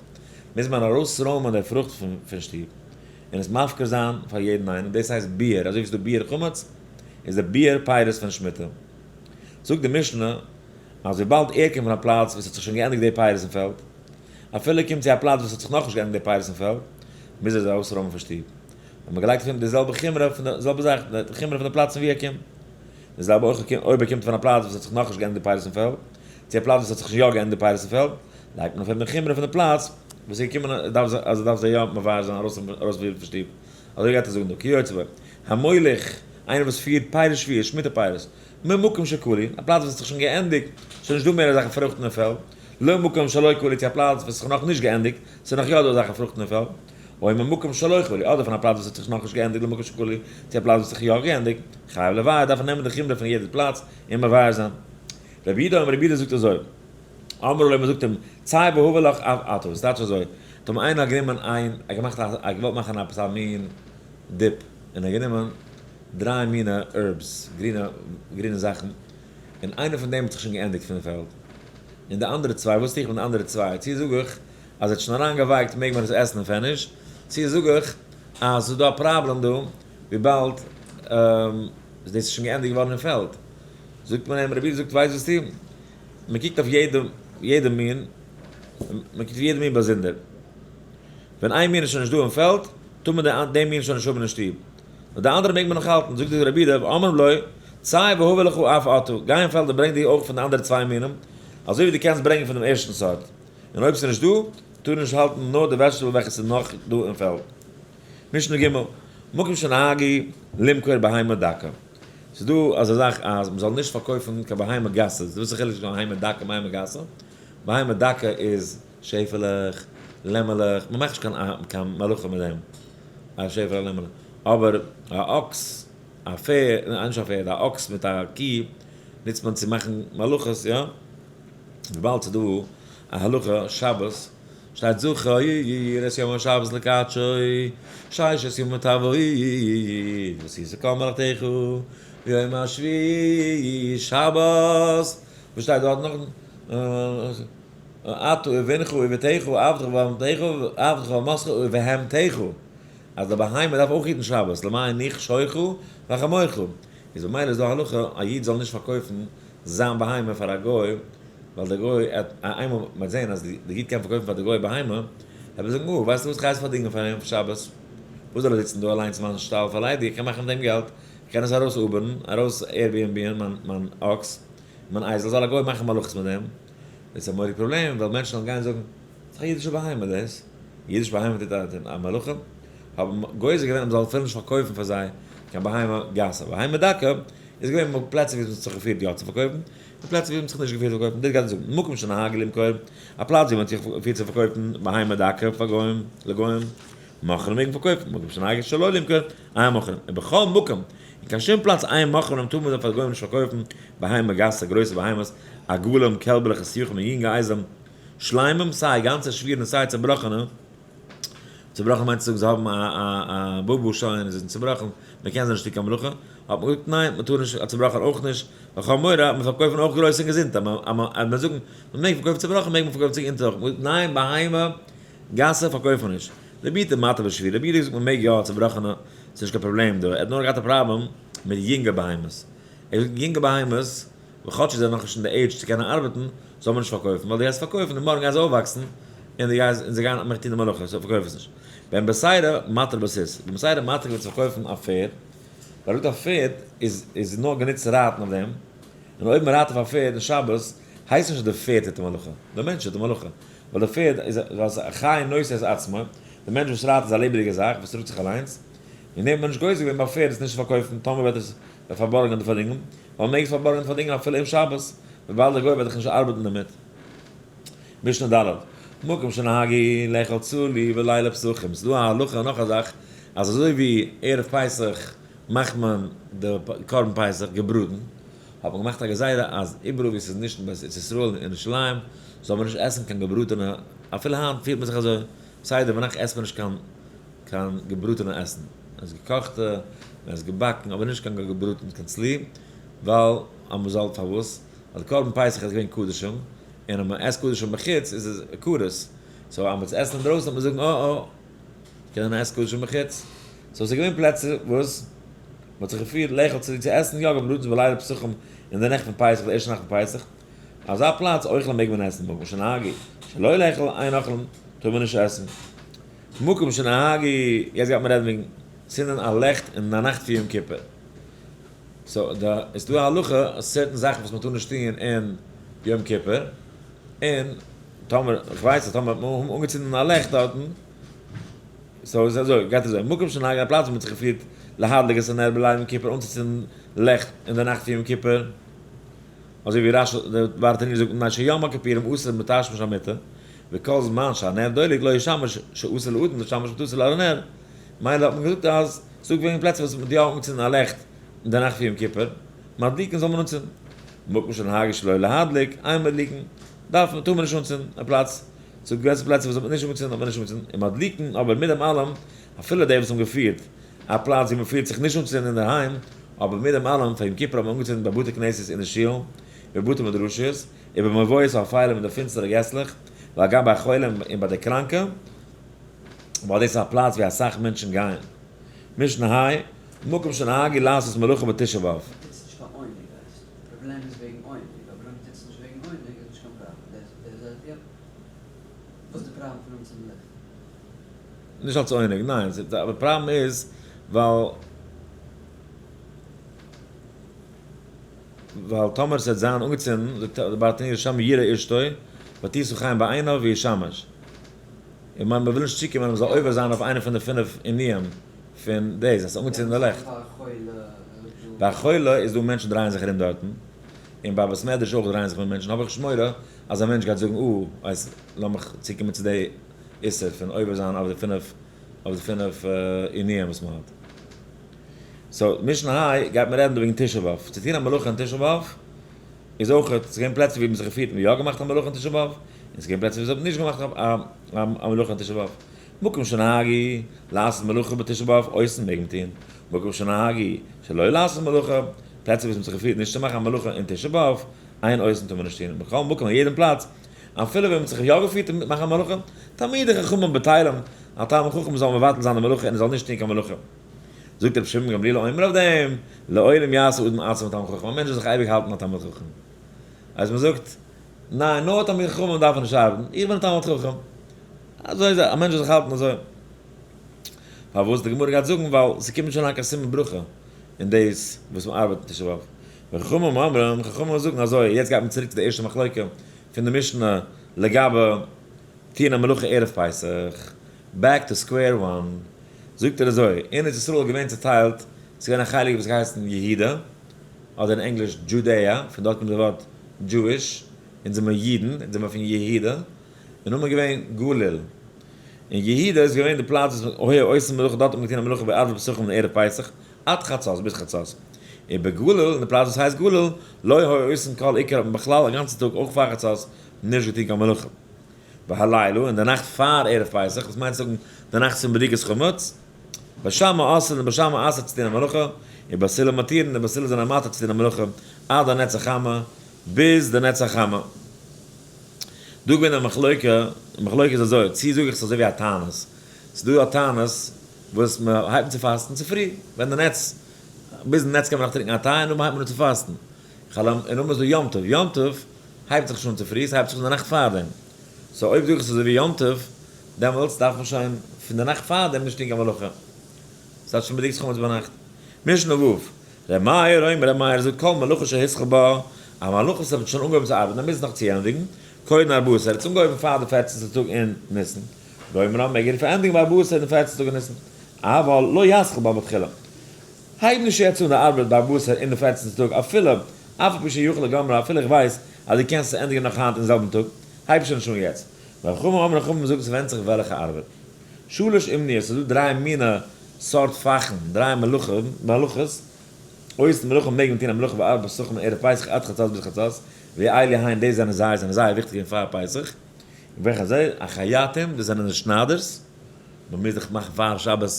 מוז מען ארויסרוימען די פרוכט פון פון שטוב, און עס מפקיר זיין פאר יעדן איינעם, דאס הייסט ביעור, אזוי ווי עס איז דא ביעור חמץ, איז די ביעור פירות פון שמיטה. זאגט די משנה, אז וויבאלד ער קומט פון א פלאץ וואו עס האט זיך שוין געענדיגט די פירות אין פעלד, אפילו ער קומט צו א פלאץ וואו עס האט זיך נאכנישט געענדיגט די פירות אין פעלד, מוז ער זיי ארויסרוימען פון שטוב. האט מען געלייגט אויף אים די זעלבע חומרא פון די זעלבע זאך, די חומרא פון די פלאץ פון וואו ער קומט. די זעלבע אויך אויב ער קומט פון א פלאץ וואס האט זיך נאכנישט געענדיגט די פירות אין פעלד, צו א פלאץ וואס האט זיך יא געענדיגט די פירות אין פעלד, לייגט מען אויף אים די חומרא פון די פלאץ וואס איז געקומען אז ער דארף זיי יא מבער זיין, ארויסווארפן פון שטוב. אזוי גייט ער זאגן דא, כיוצא בו, המוליך, איינער וואס פירט פירות שביעית, שמיטה פירות, ממקום שכלו, א פלאץ וואס האט זיך שוין געענדיגט, ס'איז נישט דא מער אזעלכע פרוכטן אין פעלד, למקום שלא כלו, צו א פלאץ וואס האט זיך נאך נישט געענדיגט, ס'איז נאך יא דא אזעלכע פרוכטן אין פעלד, או ממקום שלא כלו, אדער פון א פלאץ וואס האט זיך נאכנישט געענדיגט למקום שכלו, צו א פלאץ וואס האט זיך יא געענדיגט, חייב לבער, דארף ער נעמען די חומרא פון יעדע פלאץ און מבער זיין. רבי יהודה אומר, רבי יהודה זאגט אזוי, אמרו לו, מען זאגט אים, צא והבא לך אף אתה, וואס טייטש אזוי, טאמער איינער האט גענומען איין, ער האט געמאכט א, ער האט געוואלט מאכן עפעס א מין dip, און ער האט גענומען דריי מינע herbs, גרינע, גרינע זאכן, און איינע פון דעם האט זיך שוין געענדיגט פון די פעלד, און די אנדערע צוויי, וואס טו איך מיט די אנדערע צוויי, צו זאג איך אז ער האט שוין אריינגעווייקט מעג מען עס עסן און finish, צו זאג איך אז ס'איז דא א פראבלעם דא וויבאלד דאס איז שוין געענדיגט געווארן אין פעלד, זאגט מען אים, רבי זאגט ווייסט וואס טון, מען קוקט אויף יעדע יעדע מין, מען קוקט אויף יעדע מין באזונדער, ווען איין מין איז שוין נישט דא אין פעלד, טאר מען דעם מין שוין נישט האבן אין שטוב, נאר די אנדערע מעג מען נאך האלטן, זאגט דער רבי ר' אמר לו, צא והבא לך אף אתה, גיי אין פעלד און ברענג דיר אויך פון די אנדערע צוויי מינים, אזוי ווי דו קענסט ברענגען פון דעם ערשטן סארט. און אויב ס'איז נישט דא, טאר ער נישט האלטן נאר די vegetable וועלכע ס'איז נאך דא אין פעלד. משנה ג', מקום שנהגו למכור בהמה דקה. ס'איז דא אזא זאך אז מ'זאל נישט פארקויפן קיין בהמה גסה. וואס איז די חילוק צווישן בהמה דקה און בהמה גסה? בהמה דקה איז שעפעלעך, לעמעלעך, מ'מאכט נישט קיין מלאכה מיט דעם, א שעפעלע א לעמעלע. אבער א אקס, א פערד, ניין נישט א פערד, א אקס מיט א קי נוצט מען צו מאכן מלאכות, יא? וויבאלד ס'איז דא א הלכה שבת שטייט זכור את יום השבת לקדשו ששת ימים תעבוד ועשית כל מלאכתך ויום השביעי שבת, וואס שטייט דארט נאך? אתה ובנך ובתך עבדך ואמתך עבדך ואמתך ובהמתך, אז די בהמה דארף אויך היטן שבת, למען ינוח שורך וחמורך, איז במילא איז דא א הלכה א איד זאל נישט פארקויפן זיין בהמה פאר א גוי, ווייל דער גוי עט איינמאל מ'וועט זען אז די איד קען פארקויפן פאר די גוי בהמה, וועט ער זאגן, אה, ווייסטו וואס, כ'גיי עס פארדינגען פאר אים שבת, וואס זאל ער זיצן דא אליינס אין מיין שטאל פאר ליידיג, איך קען מאכן מיט דעם געלט, איך קען עס ארויס Uber ן, ארויס Airbnb ן מיין מיין אקס, מיין אייזל, זאל א גוי מאכן מלאכות מיט דעם, דאס איז א מורא'דיג פראבלעם, ווייל מענטשן וועלן גיין זאגן, ס'איז א אידישע בהמה דאס, אידישע בהמה טוט א מלאכה, האבן גוזר געווען אז מ'זאל אפילו נישט פארקויפן פאר זיי קיין בהמה גסה, בהמה דקה איז געווען פלעצער ווי מ'האט זיך געפירט יא צו פארקויפן, און פלעצער ווי מ'האט זיך נישט געפירט צו פארקויפן, דאס גייט ער זאגן, מקום שנהגו למכור, א פלאץ ווי מ'האט זיך געפירט צו פארקויפן בהמה דקה פאר גוים, לגוים, מוכרים מעג מען פארקויפן, מקום שנהגו שלא למכור, אין מוכרים, ובכל מקום, אין קיין שום פלאץ אין מוכרים טאר מען פאר גוים נישט פארקויפן בהמה גסה, גרויסע בהמות, עגלים, קעלבעלעך, סיוחים און יונגע אייזלען, שלימים, סיי גאנצע שבירים און סיי צעבראכענע, צובראכן מיינט צו זאגן זיי האבן א בובו שוין און זיי זענען צובראכן, מען קען זיי נישט טון קיין מלאכה, האט מען געזאגט ניין מען טאר נישט, א צובראכן אויך נישט, ווייל כ'האב מורא אז מען פארקויפן אויך גרויסע און געזונטע, אז מען זאגן מען מעג פארקויפן צובראכן מעג מען פארקויפן צו געזונטע אויך, מען זאגט ניין בהמה גסה פארקויפן מיר נישט, רבי יהודה מתיר בשבירה, רבי יהודה האט געזאגט מען מעג יא צובראכענע, ס'איז נישט קיין פראבלעם דא, ער האט נאר געהאט א פראבלעם מיט יונגע בהמות, ער זאגט יונגע בהמות וואס כאטש זיי זענען נאכנישט אין די עידזש צו קענען ארבעטן, זאל מען נישט פארקויפן, ווייל דו גייסט פארקויפן און מארגן גייען זיי אויפוואקסן און די גייסט און זיי גייען מיך טון די מלאכה, so פארקויף עס נישט. בן בתירא מתיר בסוס, בן בתירא מתיר געווען צו פארקויפן א פערד, ווייל ער זאגט א פערד איז איז נאר גענוצט צו רייטן אויף דעם, און אויב מען רייט אויף א פערד אין שבת, הייסט נישט אז די פערד טוט די מלאכה, די מענטש טוט די מלאכה, ווייל די פערד איז ווייל ס'איז א חי נושא את עצמו, די מענטש וואס רייט איז א לעבעדיגע זאך וואס טראגט זיך אליינס, און דעם האט מען נישט גוזר געווען ביי פערד עס נישט צו פארקויפן טאמער וועט עס פארבארגן אדער פארדינגען, ווייל מ'מעג עס פארבארגן און פארדינגען אפילו אום שבת, וויבאלד דער גוי וועט דאך נישט ארבעטן דערמיט. משנה ד', מקום שנהגו לאכול צלי בליל פסחים, ס'איז דא א הלכה נאך א זאך, אז אזוי ווי ערב פסח מאכט מען די קרבן פסח געבראטן, האט מען געמאכט א גזירה אז איבעראל ווי ס'איז נישט אין בית ישראל און ירושלים זאל מען נישט עסן קיין געבראטענע, אפילו היינט פירט מען זיך אזוי, סדר ביינאכט עסט מען נישט קיין קיין געבראטענע עסן, מען עסט געקאכטע, מען עסט געבאקן, אבער נישט קיין געבראטן קיין צלי, ווייל אז מען זאל, פארוואס? ווייל די קרבן פסח איז געווען קדשים, און אז מען עסט קדשים בחוץ איז עס כרת, so אז מען וועט עס עסן אינדרויסן וועט מען זאגן אה אה, קען מען עסן קדשים בחוץ, so עס איז געווען פלעצער וואס מען האט זיך געפירט לאכול צלי צו עסן יא געבראטנס בליל פסחים אין די נעכט פון פסח, די ערשטע נאכט פון פסח, אזא פלאץ אוכלים מעג מען עסן, מקום שנהגו שלא לאכול אין אוכלים טאר מען נישט עסן. מקום שנהגו, יעצט גייט מען רעדן וועגן צינדען א לעכט אין די נאכט פון יום כיפור. so די איז דא א הלכה certain זאכן וואס מען טאר נישט טון אין יום כיפור, און טאמער, איך ווייס אז טאמער האט מען אנגעצינדן א לעכט דארטן, so איז אזוי, גייט אזוי, מקום שנהגו א פלאץ וואו מען האט זיך געפירט להדליק את הנר בליל יום כיפור אנצוצינדן לעכט אין די נאכט פון יום כיפור, אזוי ווי רש י דער ברטנורא זאגט מפני שיום הכיפורים אסור בתשמיש המיטה, וכל זמן שהנר דולק לא ישמש שאסור לאדם לשמש מיטתו על הנר, מילא האט מען געזאגט אז ס'דא געווען פלעצער וואס מ'האט יא אנגעצינדן א לעכט אין די נאכט פון יום כיפור, מדליקין זאל מען אנצינדן, מקום שנהגו שלא להדליק, אין מדליקין, דארף מען טאר מען נישט אנצינדן, א פלאץ, ס'דא געוויסע פלעצער וואס האט מען נישט אנגעצינדן האט מען נישט אנגעצינדן, און מדליקין, אבער מיט דעם אלעם, אפילו די וואס האבן געפירט א פלאץ ווי מ'פירט זיך נישט אנצינדן אינדערהיים, אבער מיט דעם אלעם פאר יום כיפור האט מען אנגעצינדן ביי בתי כנסת אין די שולן, ובבתי מדרשות, ובמבואות האפלים אין די פינסטערע געסלעך, והגם ביי חולים און ביי די קראנקע, ווייל דאס איז א פלאץ ווי אסאך מענטשן גייען. משנה ה', מקום שנהגו לעשות מלאכה בתשעה באב.
טוט עס נישט פאר עונג, ווייסט. די פראבלעם איז וועגן עונג, אבער אויב מ'טוט עס נישט וועגן עונג איז נישט קיין פראבלעם. דער זעלבע יא. וואס איז די פראבלעם פון אנצינדן לעכט?
נישט אלס עונג, ניין. די פראבלעם איז ווייל. ווייל טאמער ס'וועט זיין אנגעצינדן, זאגט דער ברטנורא שמא יראה אשתו, ותשא חן בעיניו וישמש. איך מיין מ'וויל נישט צוקומען אז מ'זאל עובר זיין אויף איינע פון די פינף עינויים פון דאס אז ס'איז אנגעצינדן די לעכט. ביי חולה איז דא מענטשן דרייען זיך ארום דארטן, און ביי בית מדרש אויך דרייען זיך מענטשן, האב איך נישט מורא אז א מענטש גייט זאגן, אה, ווייסט, לאמיך צוקומען צו די איסור פון עובר זיין אויף די 5 עינויים וואס מען האט. So, משנה ה' גייט מען רעדן דא וועגן תשעה באב. צו טון א מלאכה אין תשעה באב איז אויך, עס איז געווען פלעצער ווי מען זיך געפירט, מען יא געמאכט א מלאכה אין תשעה באב, און עס איז געווען פלעצער ווי זיי האבן נישט געמאכט א מלאכה אין תשעה באב. מקום שנהגו לעשות מלאכה בתשעה באב, עושין מעג מען טון. מקום שנהגו שלא לעשות מלאכה, פלעצער וואס מען זיך געפירט נישט צו מאכן א מלאכה אין תשעה באב, אין עושין טאר מען נישט טון. בכל מקום, אין יעדן פלאץ, אפילו ווען מען זיך יא געפירט מיט מאכן א מלאכה, תלמידי חכמים בטלים, א תלמיד חכם זאל מבטל זיין די מלאכה און זאל נישט טון קיין מלאכה. זאגט רבי שמעון גמליאל אומר אויף דעם, לעולם יעשה אדם עצמו תלמיד חכם, א מענטש זאל זיך אייביג האלטן א תלמיד חכם. אז מען זאגט, ניין, נאר תלמיד חכמים דארף מען נישט ארבעטן, איך בין א תלמיד חכם. אזוי איז א מענטש זאל זיך האלטן אזוי. פארוואס די גמרא גייט זאגן, ווייל ס'קומט נישט אריין קיין סימן ברכה אין דאס וואס מען ארבעט אין תשעה באב. וחכמים אומרים, חכמים זאגן אזוי, יעצט גייט מען צוריק צו די ערשטע מחלוקה פון די משנה לגבי טון א מלאכה ערב פסח, back to square one. זאגט ער אזוי, אין ארץ ישראל איז געווען צעטיילט, ס'איז געווען א חלק וואס געהייסן יהודה, אדער אין ענגליש Judea, פון דארט קומט די ווארט Jewish, אונז זעמיר אידן, אונז זעמיר פון יהודה, און נאכדעם איז געווען גליל. און יהודה איז געווען די פלאץ וואס היה עושין מלאכה, דארט האט מען געטון א מלאכה בערבי פסחים און ערב פסח, עד חצות, ביז חצות. און בגליל, אין די פלאץ וואס הייסט גליל, לא היה עושין כל עיקר, האט מען בכלל א גאנצן טאג, אויך פאר חצות, נישט געטון קיין מלאכה. והלילה, אין די נאכט פאר ערב פסח, וואס מיינט זאגן די נאכט פון בדיקת חמץ, בית שמאי אוסרין און בית שמאי אסר'ט צו טון א מלאכה, און בית הלל מתירין און בית הלל זענען מתיר צו טון א מלאכה עד הנץ החמה, ביז די נץ החמה. דא געווען א מחלוקה, די מחלוקה איז אזוי, צי זאג איך עס אזוי ווי א תענית, ס'איז דא א תענית וואס מען הייבט אן צו פאסטן צופרי, ווען די נץ, ביזן נץ קען מען נאך טרינקען א טיי און נאכדעם הייבט מען אן צו פאסטן. חלום, און נאכדעם איז דא יום טוב, יום טוב הייבט זיך נישט אן צופרי, ס'הייבט זיך אן די נאכט פארדעם. So אויב זאג איך עס אזוי ווי יום טוב, דעמאלטס דארף מען שוין פון די נאכט פארדעם נישט טון קיין מלאכה. ס'הייבט שוין בדיקת חמץ ביינאכט. משנה ו', ר' מאיר אומר, ר' מאיר זאגט כל מלאכה שהתחיל בה, א מלאכה וואס האט שוין אנגעהויבן צו ארבעטן, ער מוז נאך צוענדיגן, קודם 14, ער האט עס אנגעהויבן פאר די 14'טע טאג אין ניסן, גומרה, מעג ער פארענדיגן ביי 14 אין 14 טאג אין ניסן, אבל לא יתחיל בה מתחילה. הייב נישט יעצט אן די ארבעט ביי 14 אין די 14'טע טאג, אפילו, אף על פי שיכול לגומרה, אפילו איך ווייס אז דו קענסט עס ענדיגן נאך היינט אין זעלבן טאג, הייב שוין נישט אן יעצט. וחכמים אומרים, חכמים זאגן ס'ווענדט זיך וועלכע ארבעט. שלש אומניות, ס'איז דא דריי מיני סארט פאכן, דריי מלאכות, עושין מלאכה מעג מען טון א מלאכה בערבי פסחים ערב פסח עד חצות ביז חצות, ואלו הן דאס זענען זייער וויכטיג אין פאר פסח, וועלכע זיי, החייטים, דאס זענען די שניידערס, מען מוז דאך מאכן פאר שבת,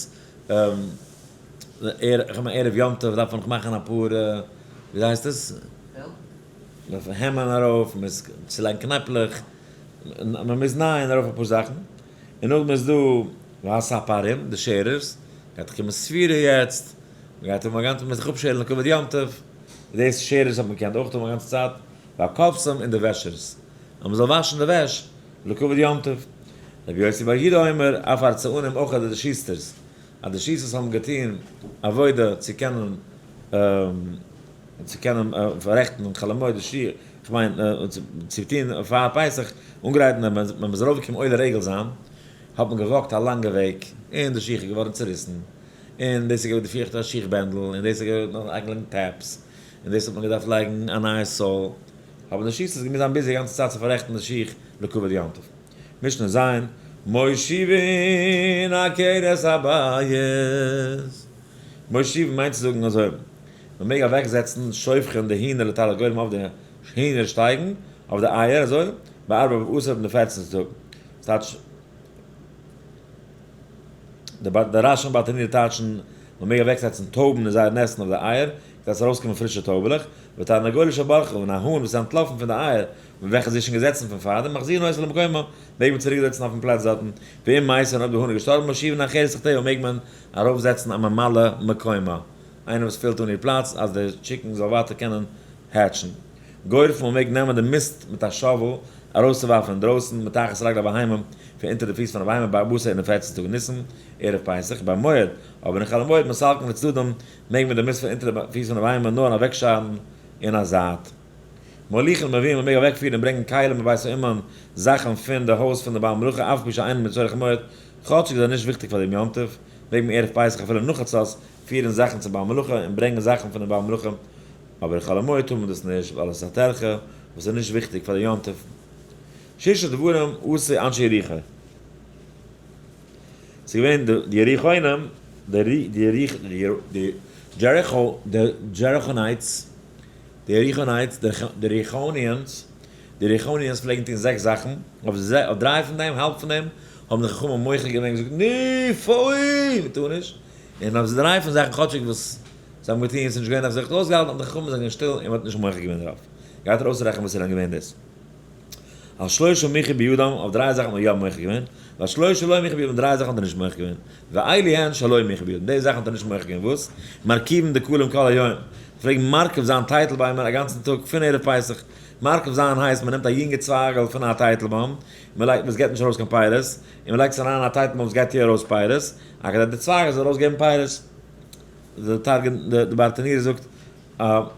איך מיין ערב יום טוב דארף מען נאך מאכן אפאר, ווי הייסט עס?
פעלד?
העמען ארויף, מען מוז צולייגן קנעפלעך, מען מוז נייען ארויף אפאר זאכן, און נאכדעם איז דא והספרים, די שערערס, גייט דאך קומען ספירה יעצט, מען גייט האבן א גאנצע, מען מוז זיך אפשערן לכבוד יום טוב, דאס שערערס האט מען געקענט אויך האבן א גאנצע צייט, והכובסים און די וועשערס, אז מען זאל וואשן די וועש לכבוד יום טוב. רבי יוסי בר יהודה אומר, אף הרצענים אויך די שוסטערס, אז די שוסטערס האבן געטון עבודה צו קענען פאררעכטן חול המועד די שיך, איך מיין צו טון פאר פסח, אנגרייטן ווען מען איז ארויפגעקומען עולה רגל זיין, האט מען געוואקט א לאנגע וועג, און די שיך איז געווארן צוריסן, און דאס איז געווען די פיכט א שיך בענדל, און דאס איז געווען נאך אייגענע taps, און דאס האט מען געדארפט לייגן א נייע sole, האבן די שוסטערס געמוזט זיין busy די גאנצע צייט צו פאררעכטן די שיך לכבוד יום טוב. משנה ז', מושיבין עקרת הבית. מושיבין מיינט צו זאגן אזוי, מען מעג אוועקזעצן שופכין די הינער לתרנגולים אויף די הינער שטייגן, אויף די אייער אזוי, בארבעה עשר אין די 14'טע טאג. ס'טייטש, די רש"י און ברטנורא טייטשן, מען מעג אוועקזעצן טויבן אין זייער נעסטן אויף די אייער, כדי עס ארויסקומען פרישע טויבעלעך, ותרנגולת שברחה, און א האן וואס איז אנטלאפן פון די אייער, מיט וועלכע זי איז שוין געזעצן פון פאר דעם, מחזירין אותה למקומה, מעג מען צוריק זעצן אויפן פלאץ דארטן, ואם מתה, און אויב די האן איז געשטארבן, מושיבין אחרת תחתיה, מעג מען ארויפזעצן א ממלא מקומה, איינער וואס פילט אן איר פלאץ, אז די chicken זאל ווייטער קענען hatch ן. גורפין, מען מעג נעמען די מיסט מיט א shovel, ארויסצואווארפן אינדרויסן, מתחת רגלי בהמה, פון אונטער די פיס פון א בהמה, בארבעה עשר אין די 14 טאג ניסן, ערב פסח, במועד, אבער אין חול המועד, מסלקין לצדדים, מעג מען די מיסט פון אונטער די פיס פון די בהמה נאר אוועקשארן אין א זייט. מוליכין ומביאין, מען מעג אוועקפירן און ברענגען כלים מבית האומן, זאכן פון די הויז פון די בעל מלאכה, אף על פי שאינן לצורך המועד, כאטשיג זיי זענען נישט וויכטיג פאר דעם יום טוב. מעג מען ערב פסח אפילו נאך חצות פירן זאכן צום בעל מלאכה און ברענגען זאכן פונעם בעל מלאכה, אבער חול המועד טאר מען דאס נישט ווייל עס איז א טרחה וואס איז נישט וויכטיג פאר די יום טוב. ששה דברים עשו אנשי יריחו. ס'איז געווען די יריחונים, די Jericho, די Jerichonites, די יריחונייטס, די Jerichonians, די Jerichonians פלעגן טון זעקס זאכן, אויף דריי פון דעם, האלב פון דעם, האבן די חכמים מוחה געווען געזאגט ני פוי! מ'טאר נישט, און אויף דריי פון זאכן כאטשיג וואס זיי האבן געטון איז נישט געווען אויף זיך אויסגעהאלטן האבן די חכמים זיך געווען שטיל און מ'האט נישט מוחה געווען דערויף. גייט ער אויסרעכענען וואס איז דען געווען דאס. על שלושה מיחו בידם, אויף דריי זאכן האט מען יא מוחה געווען, ועל שלושה לא מיחו בידם, דריי זאכן האט ער נישט מוחה געווען, ואלו הן שלא מיחו בידם, די זאכן האט ער נישט מוחה געווען, וואס? מרכיבין דקלים כל היום, פלעגן מרכיב זיין טייטל ביימער א גאנצן טאג פון ערב פסח, מרכיב זיין הייסט מען נעמט א יונגע צווייגל פון א טייטל בוים, מען לייגט וואס געבט נישט ארויס קיין פירות, און מען לייגט עס אריין אין א טייטל בוים וואס גייט יא ארויס פירות, א כדי די צווייגל זאל ארויס געבן פירות. די תרגום, די ברטנורא זאגט,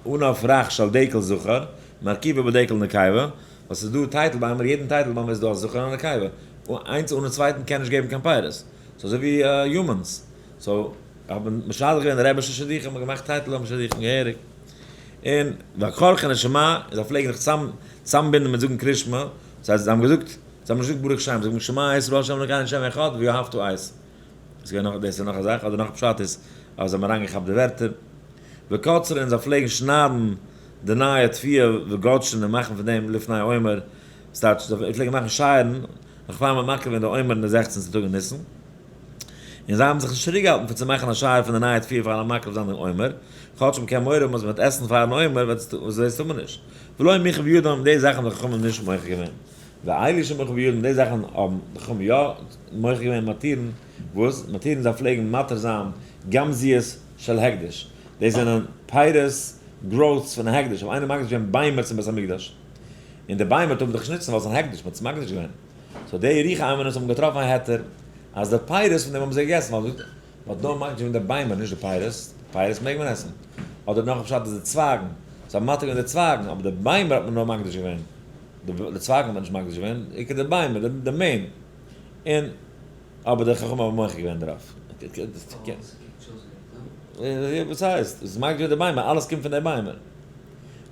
ענף רך של דקל זכר, מרכיבו בדקל נקבה, ווייל ס'איז דא טייטל ביימער, יעדן טייטל בוים איז דא א זכר און א נקבה, איינס אנעם צווייטן קען נישט געבן קיין פירות, ס'איז אזוי ווי humans, so האט מען משדך געווען רעבישע שידוכים, מ'האט געמאכט טייטל בוים שידוכים געהעריג, און והכורכין את שמע, און זיי פלעגן זיך צוזאמבינדן מיט זאגן קריאת שמע, דאס הייסט זיי האבן געזאגט, זיי האבן נישט געזאגט ברוך שם, זיי האבן געזאגט שמע ישראל ה' אלוקינו ה' אחד ואהבת את. איז געווען נאך, דאס איז נאך א זאך, אדער נאך פשט איז אז זיי האבן אריינגעכאפט די ווערטער. וקוצרין און זיי פלעגן שניידן די נייע תבואה וגודשין און מאכן פון דעם לפני עומר, ס'טייטש זיי פלעגן מאכן שייערן נאך פאר מ'האט מקריב געווען די עומר אין די זעכצנסטע טאג אין ניסן, און זיי האבן זיך נישט צוריקגעהאלטן פון צו מאכן א שייער פון די נייע תבואה פארן מקריב זיין דעם עומר, כאטש מ'קען מורא האבן אז מ'וועט עסן פארן עומר וועט עס דאס טאר מען נישט. ולא מיחו בידם, די זאכן האבן די חכמים נישט מוחה געווען. ואלו שמחו בידם, די זאכן האבן די חכמים יא מוחה געווען מתירין, וואס? מתירין זיי פלעגן מתיר זיין גמזיות של הקדש, דאס זענען פירות growths פון הקדש, אויב איינער מקדיש געווען ביימער צום בית המקדש, און די ביימער טאר מען דאך נישט נוצן ווייל עס איז אן הקדש, מען האט עס מקדיש געווען, so די יריחו איינוואוינערס האבן געטראפן א היתר אז די פירות פון דעם האבן זיי געגעסן, ווייל מען האט נאר מקדיש געווען די ביימער נישט די פירות, פירות מעג מען עסן, אדער נאך א פשט איז די צווייגן, זיי האבן מתיר געווען די צווייגן, אבער די ביימער האט מען נאר מקדיש געווען, די צווייגן האט מען נישט מקדיש געווען, עיקר די ביימער, די main, און אבער די חכמים האבן מוחה געווען דערויף. וואס הייסט? עס איז מקדיש געווען די ביימער, אלעס קומט פון די ביימער.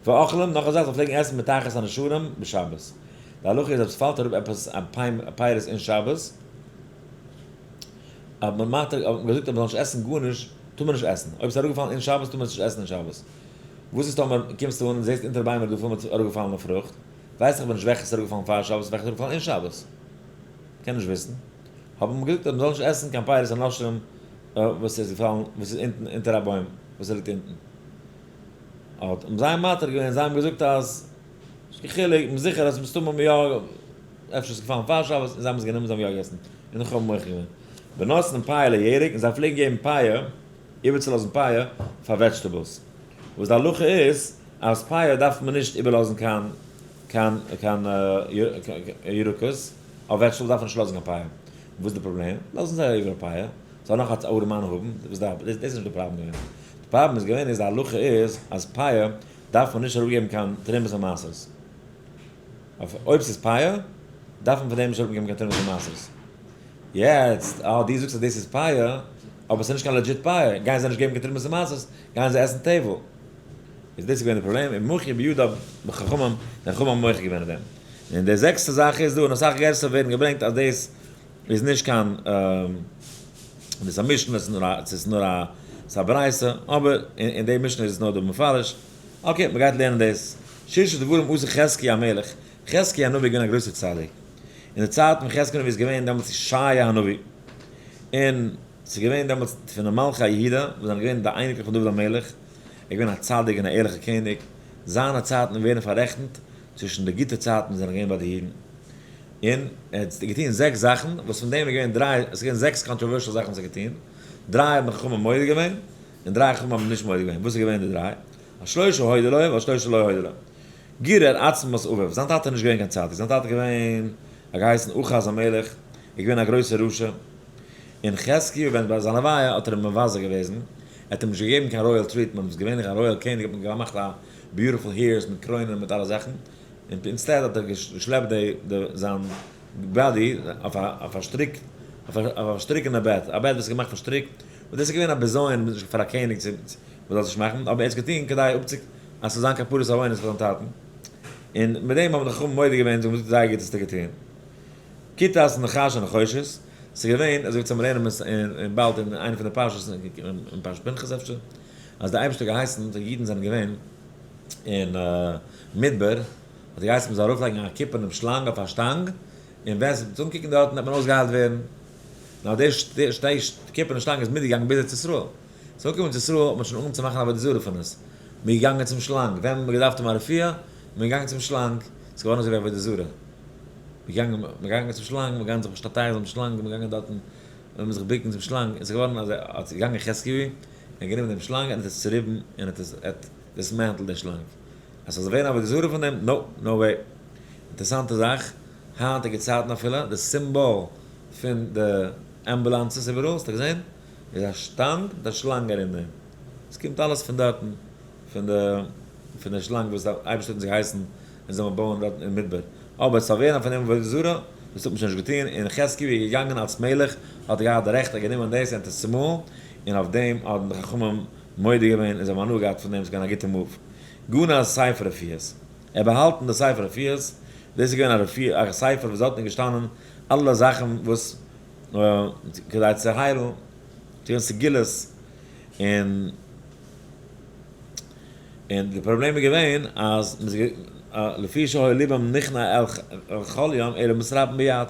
ואוכלים, נאך א זאך, זיי פלעגן עסן מתחת הנשרים בשבת. די הלכה איז אויב ס'פאלט אראפ עפעס א פירות אין שבת, האט מען מתיר, האט מען געזאגט אז מ'זאל נישט עסן גארנישט, טאר מען נישט עסן. אויב ס'איז אראפגעפאלן אין שבת טאר מען עס נישט עסן אין שבת. וואס איז טאמער קומסטו אן און זעסט אונטער ביימער איז דא פול מיט אראפגעפאלענע פרוכט, ווייס איך אבער נישט וועלכע ס'איז אראפגעפאלן פאר שבת און וועלכע איז אראפגעפאלן אין שבת. מ'קען נישט וויסן. האט מען געזאגט אז מ'זאל נישט עסן קיין פירות הנושרים וואס איז געפאלן, וואס איז אונטן אונטער א בוים וואס ליגט אונטן. האט זיי מתיר געווען, זיי האבן געזאגט אז נישט קיין חילוק, מ'איז זיכער אז מסתמא יא, אפשר איז געפאלן פאר שבת, און זיי האבן עס גענומען זיי האבן יא געגעסן, און איך האב מוחה געווען. ונותנין פאה לירק, און זיי פלעגן געבן פאה, איבערצולאזן פאה, פאר vegetables. וואס די הלכה איז, אז פאה דארף מען נישט איבערלאזן קיין קיין קיין ירקות, אויף vegetables דארף מען נישט לאזן קיין פאה. וואס איז די פראבלעם? לאזן זיי איבער פאה, זאל נאך א ארעמאן האבן, וואס דארף, דאס איז נישט די פראבלעם געווען. די פראבלעם איז געווען איז די הלכה איז אז פאה דארף מען נישט אראפגעבן קיין תרומות און מעשרות. אויב ס'איז פאה, דארף מען פון דעם נישט אראפגעבן קיין תרומות און מעשרות. יעצט, אה, דו זאגסט אז דאס איז פאה, אבער ס'איז נישט קיין legit פאה, גייען זיי נישט געבן קיין תרומות און מעשרות, גייען זיי עסן טבל. איז דאס געווען די פראבלעם, און מוחי בידו בחכמים, די חכמים האבן מוחה געווען אויף דעם. און די זעקסטע זאך איז דא, און אסאך גרסאות ווערן געברענגט אז דאס איז נישט קיין, דאס איז א משנה, עס איז נאר א, עס איז א ברייתא, אבער אין די משנה איז עס נאר דא מפרש. okay, מען גייט לערנען דאס. ששה דברים עשה חזקיה המלך, חזקיה הנביא איז געווען א גרויסער צדיק. אין די צייטן פון חזקיה הנביא איז געווען דעמאלטס ישעיה הנביא. און ס'איז געווען דעמאלטס פון די מלכי יהודה, וואס זענען געווען די אייניקלעך פון דוד המלך. ער איז געווען א צדיק און א ערליכער קעניג. זיינע צייטן ווערן פאררעכנט צווישן די גוטע צייטן וואס זענען געווען ביי די אידן. און ער האט געטון זעקס זאכן, וואס פון דעם איז געווען דריי, עס איז געווען זעקס controversial זאכן וואס ער האט געטון. דריי האבן חכמים מודה געווען, און דריי חכמים האבן נישט מודה געווען. וואס איז געווען די דריי? על שלשה הודו לו ועל שלשה לא הודו לו. גירר עצמות אביו, זיין טאטע איז נישט געווען קיין צדיק, זיין טאטע איז געווען א געהייסן אחז המלך, ער איז געווען א גרויסער רשע, און חזקיהו ווען ביי זיין לוויה האט ער אים מבזה געוועזן, ער האט אים נישט געגעבן קיין royal treatment, וואס געווענליך א royal קעניג האט מען געמאכט א beautiful hearse מיט קרוינען מיט אלע זאכן, און instead האט ער געשלעפט די זיין body אויף א שטריק. אויף א שטריקענע בעט, א בעט וואס איז געמאכט פון שטריק, און דאס איז געווען א בזיון פאר א קעניג צו מען זאל עס נישט מאכן, אבער ער האט עס געטון כדי אפצו אז ס'זאל זיין כפרת עוונות פאר זיין טאטן, און מיט דעם האבן די חכמים מודה געווען, זיי האבן געזאגט זייער גוט האסטו געטון. כיתת נחש הנחושת, ס'איז געווען, אזוי ווי צו לערנען אין באלד אין איינע פון די פרשות, אין פרשת פנחס אפשר, אז דער אייבערשטער האט געהייסן, די אידן זענען געווען אין מדבר, האט ער געהייסן מען זאל ארויפלייגן א קופערנעם שלאנג אויף א שטאנג, און ווער ס'וועט אנקוקן דארטן וועט מען אויסגעהיילט ווערן. נאר די קופערנע שטאנג איז מיטגעגאנגען ביז ארץ ישראל. ס'איז אנגעקומען ארץ ישראל האט מען שוין אנגעהויבן צו מאכן עבודה זרה פון עס. מ'איז געגאנגען צום שלאנג. ווען מ'האט געדארפט האבן א רפואה, מ'איז געגאנגען צום שלאנג. ס'איז געווארן אזוי ווי עבודה זרה. מ'איז געגאנגען צום שלאנג, מ'איז געגאנגען זיך משתטח זיין צום שלאנג, מ'איז געגאנגען דארטן און זיך בוקן צום שלאנג. און ס'איז געווארן אז ער האט געגאנגען חזקיהו און גענומען דעם שלאנג און האט עס צוריבן און האט עס dismantled די שלאנג. אז ס'זאל ווערן עבודה זרה פון דעם? No, no way. אינטערעסאנטע זאך, היינטיגע צייטן אפילו, די סימבאל פון די אמבולאנסעס איבעראל, האסטו געזען? איז א שטאנג מיט א שלאנג ארום דעם. עס קומט אלעס פון דארטן, פון די פון די שלאנג וואס די אייבערשטער האט אונז געהייסן אונז זאל מען בויען דארטן אין מדבר. אבער עס זאל ווערן פון דעם עבודה זרה, דאס האט מען שוין נישט געטון, און חזקיהו איז געגאנגען אלס מלך, האט ער געהאט די רעכט, ער האט גענומען דאס און האט עס צומאלן, און אויף דעם האבן די חכמים מודה געווען און זיי האבן הנאה געהאט פון דעם, עס איז געווען א גוטע move. גנז ספר רפואות. ער האט באהאלטן די ספר רפואות, דאס איז געווען א רפואה, א ספר וואס דארטן איז געשטאנען אלע זאכן וואס כדי צו היילן, ס'איז געווען סגולות, און און די פראבלעם איז געווען אז מ'איז לפי שהיה לבם נכנע אל חליים אלא מתרפאין ביד,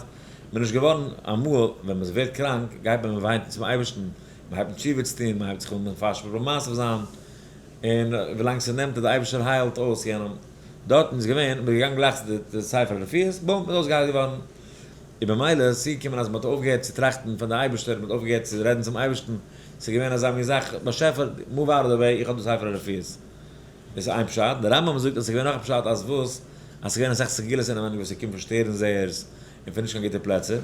מ'איז נישט געווארן, אמאל ווען מ'ווערט קראנק גייט מען און וויינט צום אייבערשטן, מ'הייבט אן תשובה צו טון, מ'הייבט זיך אן מפשפש במעשיו זיין, און ווילאנג ס'נעמט אז די אייבערשטער היילט אויס יענעם, דארטן איז געווען, מ'איז געגאנגען גלייך צו די ספר הרפואות, בום, מ'איז אויסגעהיילט געווארן. און במילא איז צוגעקומען אז מ'האט אויפגעהערט צו טראכטן פון די אייבערשטער, מ'האט אויפגעהערט צו רעדן צום אייבערשטן, ס'איז געווען אזא מין זאך, באשעפער, move out of the way, איך האב די ספר הרפואות. דאס איז איין פשט. דער רמב ם זאגט אז ס'איז געווען נאך א פשט אז וואס? אז ס'איז געווען אסאך סגולות אינעווייניג וואס איז געקומען פון שטערן זעערס און פון נישט קיין גוטע פלעצער,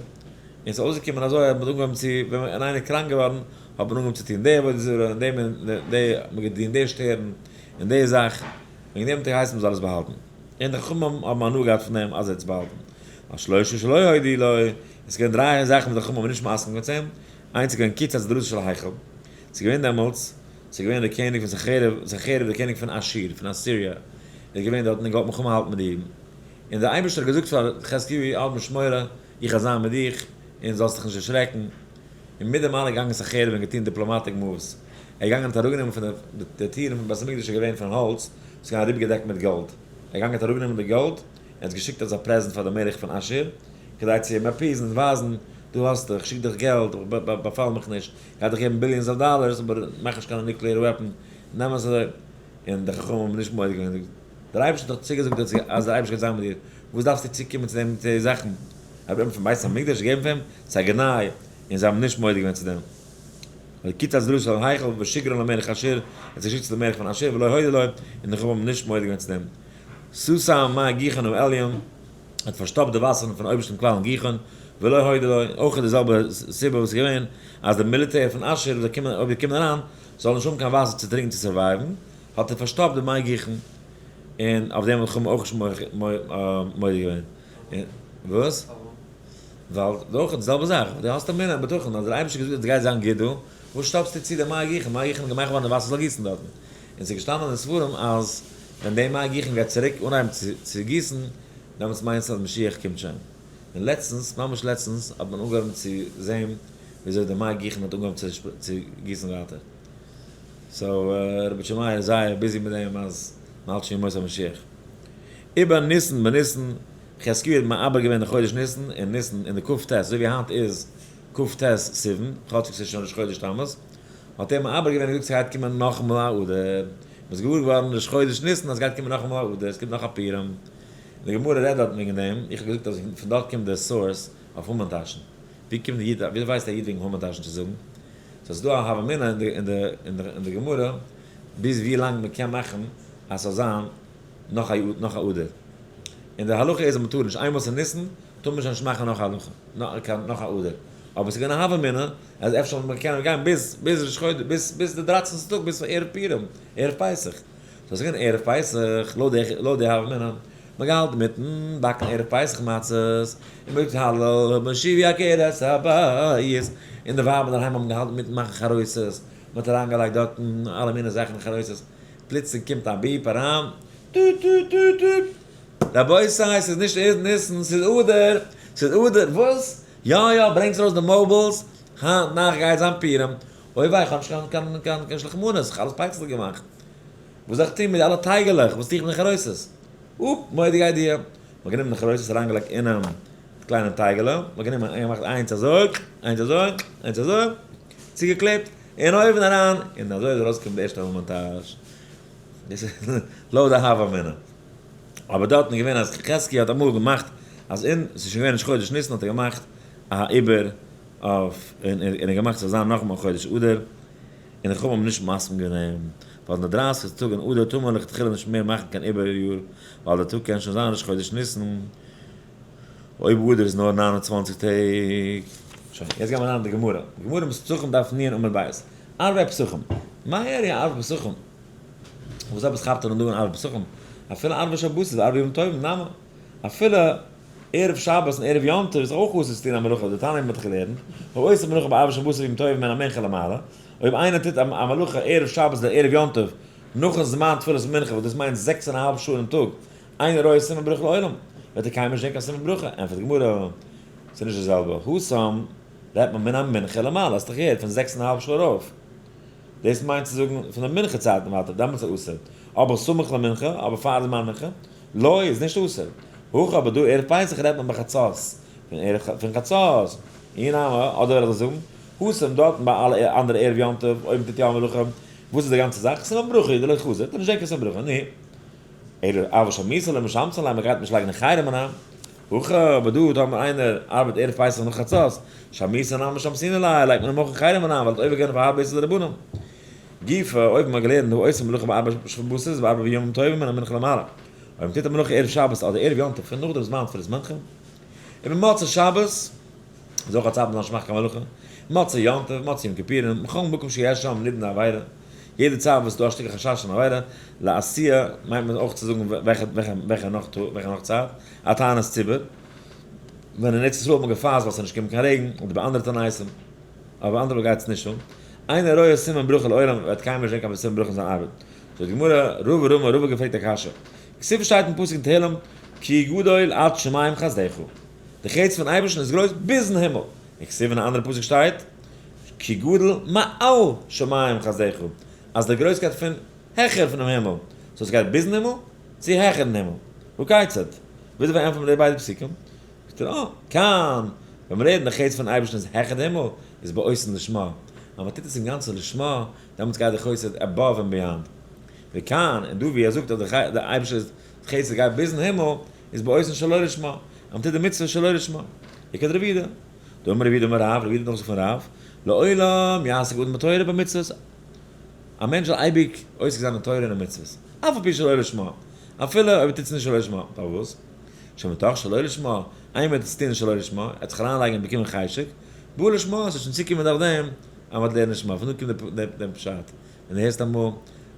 און ס'איז אויסגעקומען אזוי אז מ'האט אנגעהויבן צו, ווען איינער איז קראנק געווארן, האט מען אנגעהויבן צו טון די עבודה זרה און דעם און די, מ'האט געדינט די שטערן און די זאך, וועגן דעם האט ער געהייסן מ'זאל עס באהאלטן. און די חכמים האבן הנאה געהאט פון דעם אז ער האט עס באהאלטן. על שלשה שלא הודו לו, עס איז געווען דריי זאכן וואס די חכמים האבן נישט מסכים געווען צו אים, איינס איז געווען קיצץ דרשו של היכל, ס'איז געווען דעמאלטס, ס'איז געווען דער קעניג פון סנחריב, סנחריב דער קעניג פון אשור, פון אסיריע, איז געווען דארטן און געוואלט מלחמה האלטן מיט די אידן. און דער אייבערשטער האט געזאגט פאר חזקיהו, האב נישט מורא, איך וועל זיין מיט דיך, און זאלסט דיך נישט דערשרעקן. און מיט דעם אלעם געגאנגען סנחריב און געטון diplomatic moves. ער איז געגאנגען און האט אראפגענומען פון די די טירן פון בית המקדש איז געווען פון האלץ, וואס איז געווען אריבערגעדעקט מיט גאלד. ער איז געגאנגען האט אראפגענומען די גאלד, און האט געשיקט אלס א present פאר די מלך פון אשור, כדי צו אים appease ן און ווייזן, דא האסטו, איך שיק דיך געלט, באפאל מיך נישט, איך גיי דיך געבן billions of dollars, אבער מאך נישט קיין nuclear weapon, נעם עס אזוי. און די חכמים האבן נישט מודה געווען, זאגט, דער אייבערשטער האט דאך צוגעזאגט אז דער אייבערשטער גייט זיין מיט דיר, וואס דארפסטו צוקומען צו דעם צו די זאכן? האט מען פון בית המקדש געגעבן פאר אים, ס'איז א גנאי, און זיי האבן נישט מודה געווען צו דעם. קיצץ דרשו של היכל ושיגרן למלך אשור, ער האט געשיקט צו דעם מלך פון אשור ולא הודו לו, און די חכמים האבן נישט מודה געווען צו דעם. סתם מי גיחון העליון, האט פארשטאפט די וואסערן פון אויבערשטן קוואל אין גיחון, ולא הודו לו, אויך איז די זעלבע סיבה וואס איז געווען, אז די מיליטער פון אשור וואס זיי קומען אויב זיי קומען אריין, זאלן נישט האבן קיין וואסער צו טרינקען צו survive ן, האט ער פארשטאפט די מי גיחון, און אויף דעם האט חכמים אויך נישט מודה געווען. וואס? ווייל אויך די זעלבע זאך, דו האסט אמונה און בטחון אז דער אייבערשטער האט געזאגט אז עס גייט זיין גוט דא, וואס שטאפסטו צו די מי גיחון? מי גיחון איז געמאכט געווארן די וואסער זאל גיסן דארטן. און ס'איז געשטאנען אין ספרים אז ווען די מי גיחון גייט צוריק אנהייבן צו גיסן, דעמאלטס מיינט עס אז משיח קומט שוין. און לעצטנס, ממש לעצטנס, האט מען אנגעהויבן צו זען וויאזוי די מי גיחון האט אנגעהויבן צו גיסן ווייטער. so רבי שמעי' איז זייער busy מיט דעם אז מ'האלט שוין ימות המשיח. עיבר ניסן בניסן, חזקיהו האט מעבר געווען די חודש ניסן אין ניסן אין די כ ט, אזוי ווי היינט איז כ ט סיוון, כאטשיג ס'איז שוין ראש חודש תמוז, האט ער מעבר געווען און געזאגט ס'גייט קומען נאכאמאל א אדר, מ'איז געוואר געווארן ראש חודש ניסן אז ס'גייט קומען נאכאמאל א אדר, עס קומט נאך א פורים, און די גמרא רעדט דארטן וועגן דעם, איך האב געזאגט אז פון דארט קומט די source אויף המן טאשן, ווי קומט די איד, ווי ווייסט א איד וועגן המן טאשן צו זאגן? so ס'איז דא א הוה אמינא אין די גמרא ביז ווי לאנג מ'קען מאכן אז ס'זאל זיין נאך א נאך א אדר. און די הלכה איז אז מ'טאר נישט, איינמאל ס'איז ניסן טאר מען שוין נישט מאכן נאך א הלכה, נאך א אדר. אבער ס'איז געווען א הוה אמינא אז אפשר זאל מען קענען גיין ביז ביז ראש חודש ביז ביז די דרייצנסטע טאג ביז ערב פורים, ערב פסח. so ס'איז געווען ערב פסח, לויט די לויט די הוה אמינא. מ'האט געהאלטן מיטן באקן ערב פסח מצות, און מ'זאגט הלל משיבי עקרת הבית, און די ווייבער אינדערהיים האבן געהאלטן מיטן מאכן חרוסת, מ'האט אריינגעלייגט דארטן אלע מיני זאכן אין חרוסת, פלוצלינג קומט א beep אריין, טוט טוט טוט טוט, רבותי ס'איז נישט ניסן ס'איז אדר, ס'איז אדר, וואס? יא יא ברענגטס ארויס די mobiles, היינט נאכט גייט זיין פורים, אוי וויי איך האב נישט קיין קיין קיין שלחמנות, איך האב אלעס פייצל געמאכט, וואס זאל איך טון מיט די אלע טייגעלעך, וואס טו איך מיט די חרוסת? אופ, מורא'דיגע idea, מ'האט גענומען די חרוסת אריינגעלייגט אינעם קליינעם טייגעלע, מ'האט גענומען און געמאכט איינס אזוי, איינס אזוי, איינס אזוי, צוגעקלעבט, אין אויוון אריין, און אזוי איז ארויסגעקומען די ערשטע המן טאש. דאס איז לויט די הוה אמינא. אבער דארטן איז געווען אז חזקי האט אמאל געמאכט אז אין, ס'איז שוין געווען ראש חודש ניסן האט ער געמאכט א עיבור אויף, און ער האט געמאכט ס'זאל זיין נאכאמאל חודש אדר, און די חכמים האבן נישט מסכים געווען, ווייל אין די דרייסיגסטע טאג אין אדר טאר מען לכתחילה נישט מער מאכן קיין עיבור יאר, ווייל די טאג קען שוין זיין ראש חודש ניסן, אויב אדר איז נאר 29 טעג. שוין, יעצט גיימער אריין אין די גמרא. גמרא מס' פסחים דף נ' עמוד ב'. ערבי פסחים. מאי איריא ערבי פסחים? וואס עפעס כאפט ער אן דא אין ערבי פסחים? אפילו ערבי שבתות וערבי ימים טובים נמי. אפילו ערב שבת און ערב יום טוב איז אויך אסור צו טון א מלאכה, דתניא מ'האט דאך געלערנט, העושה מלאכה בערבי שבתות וימים טובים מן המנחה למעלה, אויב איינער טוט א מלאכה ערב שבת אדער ערב יום טוב נאכן זמן תפילת מנחה וואס דאס מיינט זעקס און א האלב שעה אינעם טאג, אינו רואה סימן ברכה לעולם, וועט ער קיינמאל נישט זען קיין סימן ברכה, ענטפערט די גמרא, ס'איז נישט די זעלבע, התם רעדט מען מן המנחה למעלה, האסט דאך געהערט פון זעקס און א האלב שעה ארויף, דאס מיינט צו זאגן פון די מנחה צייט און ווייטער, דעמאלטס איז אסור, אבער סמוך למנחה, אבער פאר זמן מנחה, לא, איז נישט אסור. הכא אבער דא ערב פסח רעדט מען בחצות, פון ערב פון חצות, אי נמי, אדער וועל איך זאגן, התם דארטן ביי אלע אנדערע ערב יום טוב, אויב מ'טוט יא מלאכה, וואס איז די גאנצע זאך? סימן ברכה איז דלא חזר, טאר נישט זען קיין סימן ברכה, נו. אלא אבל שמיסה לא משמצן ליה, מ'גייט נישט לייגן אין חרם אריין. הכא אבער דא טאמער איינער ארבעט ערב פסח נאך חצות, שמיסה נמי משמתינן ליה, לייגט מען אים אויך אין חרם אריין, ווייל ער האט עובר געווען אויף א הארבע איסור דרבנן. גופא, אויב מ'האט געלערנט העושה מלאכה בערבי שבתות ובערבי ימים טובים מן המנחה למעלה. אויב מ'טוט א מלאכה ערב שבת אדער ערב יום טוב פון נאך דעם זמן תפילת מנחה, און במוצאי שבת, איז אויך א צייט מ'זאל נישט מאכן קיין מלאכה, מוצאי יום טוב, מוצאי יום כיפורים, בכל מקום שיש שם נידון עבירה, יעדע צייט וואס איז דא א שטיקל חשש פון עבירה, לעשיה, מיינט מען אויך צו זאגן וועלכע נאך צייט, א תענית ציבור, ווען אין ארץ ישראל האט מען געפאסט ווייל ס'איז נישט געקומען קיין רעגן, אדער ביי אנדערע תעניתים, אבער אנדערע גייט עס נישט אן. אינו רואה סימן ברכה לעולם וועט קיינמאל נישט זען קיין סימן ברכה אין זיין ארבעט. זאגט די גמרא, רבא רמי, רבא געפרעגט א קשיא. כתיב שטייט אין פסוק אין תהלים, כי גדול עד שמים חסדך. די חסד פון אייבערשטן איז גרויס ביזן הימל. און כתיב אין א אנדערע פסוק שטייט, כי גדול מעל שמים חסדך. אז די גרויסקייט פון העכער פונעם הימל. so עס גייט ביזן הימל, צו העכערן הימל. הא כיצד? וויאזוי פארענטפערט מען די ביידע פסוקים? זאגט ער, אה, כאן, ווען מ'לערנט די חסד פון אייבערשטן איז העכער די הימל, איז בעושין לשמה. אז מ'טוט עס אינגאנצן לשמה, דעמאלטס גייט די חסד above and beyond. וכאן, און דא ווי ער זאגט אז די אייבערשטער'ס חסד גייט ביזן הימל, איז בעושין שלא לשמה, אז מ'טוט די מצוה שלא לשמה. איכא דרב יהודה. דאמר רב יהודה אמר רב, רב יהודה נאכזאגט פון רב, לעולם יעסוק אדם בתורה ובמצוות. א מענטש זאל אייביג עוסק זיין אין תורה און אין מצוות, אף על פי שלא לשמה, אפילו אויב ער טוט עס נישט שלא לשמה. פארוואס? שמתוך שלא לשמה, איינמאל ער טוט עס טון שלא לשמה, ער האט זיך אריינלייגן און באקומען חשק, בא לשמה, עס וועט שוין צוקומען דורך דעם אז מ'וועט לערנען לשמה, פון דא קומט דער פשט, ווען דו הערסט אמאל,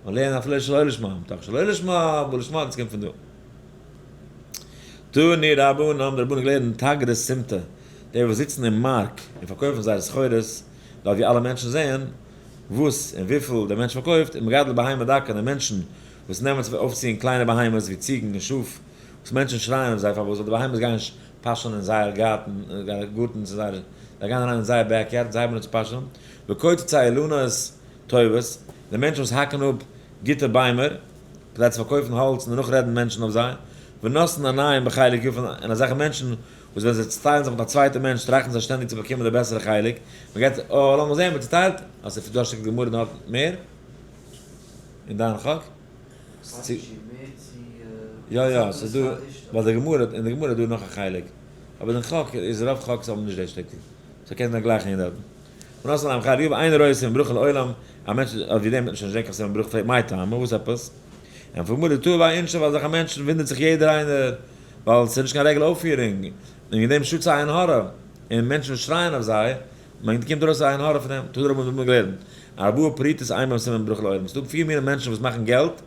מען לערנט אפילו שלא לשמה, מתוך שלא לשמה, בא לשמה, דאס קומט פון דא. תנו רבנן, האבן די רבנן געלערנט תגרי סימטא, די וואס זיצן אין מארק און פארקויפן זייערע סחורות, דארט ווי אלע מענטשן זעען וואס און וויפיל דער מענטש פארקויפט, און מגדלי בהמה דקה, די מענטשן וואס נעמען צו אויפציען קליינע בהמות ווי ציגן און שאף, וואס מענטשן שרייען אויף זיי פארוואס ווייל די בהמות גייען פאשען אין זייער גארטן, גארטנס אין זייער, זיי גייען אריין אין זייער backyard, זיי הייבן אן צו פאשען, וקוצצי אילנות טובות, די מענטשן וואס האקן אפ גוטע ביימער, כדי צו פארקויפן האלץ און דערנאך רעדן מענטשן אויף זיי, ונותני עיניים בחלק יפה, און אזעלכע מענטשן וואס ווען זיי צעטיילן זיך מיט א צווייטע מענטש טראכטן זיי שטענדיג צו באקומען די בעסערע חלק, מען גייט, אה, לאמיר זען, מען צעטיילט, אז ס'איז דא א שטיקל גמרא דארט מער, אין דיין חק. יא יא, ס'איז דא, ווייל די גמרא, אין די גמרא איז דא נאך א חלק, אבער אין חק איז רוב חק'ס האבן נישט די שטיקל, so קענסט דערגלייכן אין דארטן. ונתן להם חלק, אינו רואה סימן ברכה לעולם, א מענטש אויף ווי דעם וועט נישט זען קיין סימן ברכה, פרעגט מאי טעמא, וואס עפעס? ענטפערט גמרא, דתהי ביה אינשי, ווייל אזעלכע מענטשן וואונדערט זיך יעדער איינער, ווייל ס'איז נישט קיין רעגולער אויפפירונג, און וועגן דעם שוצא עין הרע, און מענטשן שרייען אויף זיי, מען קומט ארויס א עין הרע פון דעם, תנו רבנן האבן געלערנט, ארבעה פרוטות אין בהם סימן ברכה לעולם, ס'דא פיר מיני מענטשן וואס מאכן געלט,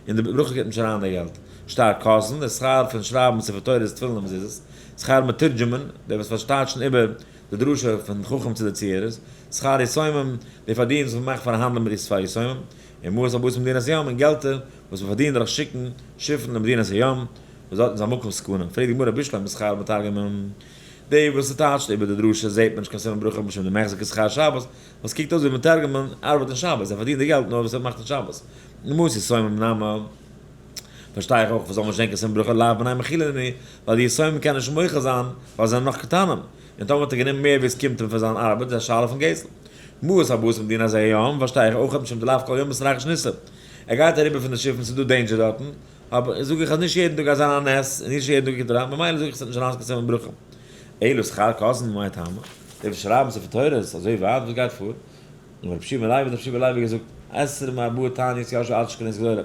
און די ברכה קומט נישט אריין אין די געלט. שטר כותבין, די שכר פון שרייבן ספר תורה איז תפילין ומזוזות, שכר מתורגמן, די וואס פארטייטשן איבער די דרשה פון חכם צו די צוהערערס, שכר יתומים, די פארדינסט וואס מ'מאכט פארן האנדלען מיט די יתומים, און מעות הבאות ממדינת הים, און געלטער וואס מ'פארדינט דורך שיקן שיפן אין מדינת הים, וואס דארטן איז א מקום סכנה. פרעגט די גמרא בשלמא שכר מתורגמן, די וואס ס'טייטשט איבער די דרשה זעט מען נישט קיין סימן ברכה משום דמיחזי כשכר שבת, וואס קוקט אויס ווי מתורגמן ארבעט אין שבת, ער פארדינט די געלט נאר וואס ער מאכט אין שבת. מעות יתומים נמי, פארשטיי איך אויך וואס זאל מען שענקען סימן ברכה לאו בני מחילה נינהו, ווייל די יתומים קענען נישט מוחל זיין ווייל זיי זענען נאך קטנים, און טאמער האט ער גענומען מער ווי עס קומט אים פאר זיין ארבעט איז א שאלה פון גזל. מעות הבאות ממדינת הים פארשטיי איך אויך משום דלאו כל יומא מתרחיש ניסא, ער גייט אריבער פון די שיפן ס'איז דא danger דארטן, אבער זאג איך אז נישט יעדן טאג גייט זיין א נס און נישט יעדן טאג קומט אריין ממילא זאג איך ס'וועט נישט אריין קיין סימן ברכה. אלא שכר כותבין מאי טעמא? די וואס שרייבן ספר תורות אזוי ווייט וואס גייט פאר? אמר רבי יהושע בן לוי האט רבי יהושע בן לוי געזאגט, עשרים וארבעה תעניות ישבו אנשי כנסת הגדולה,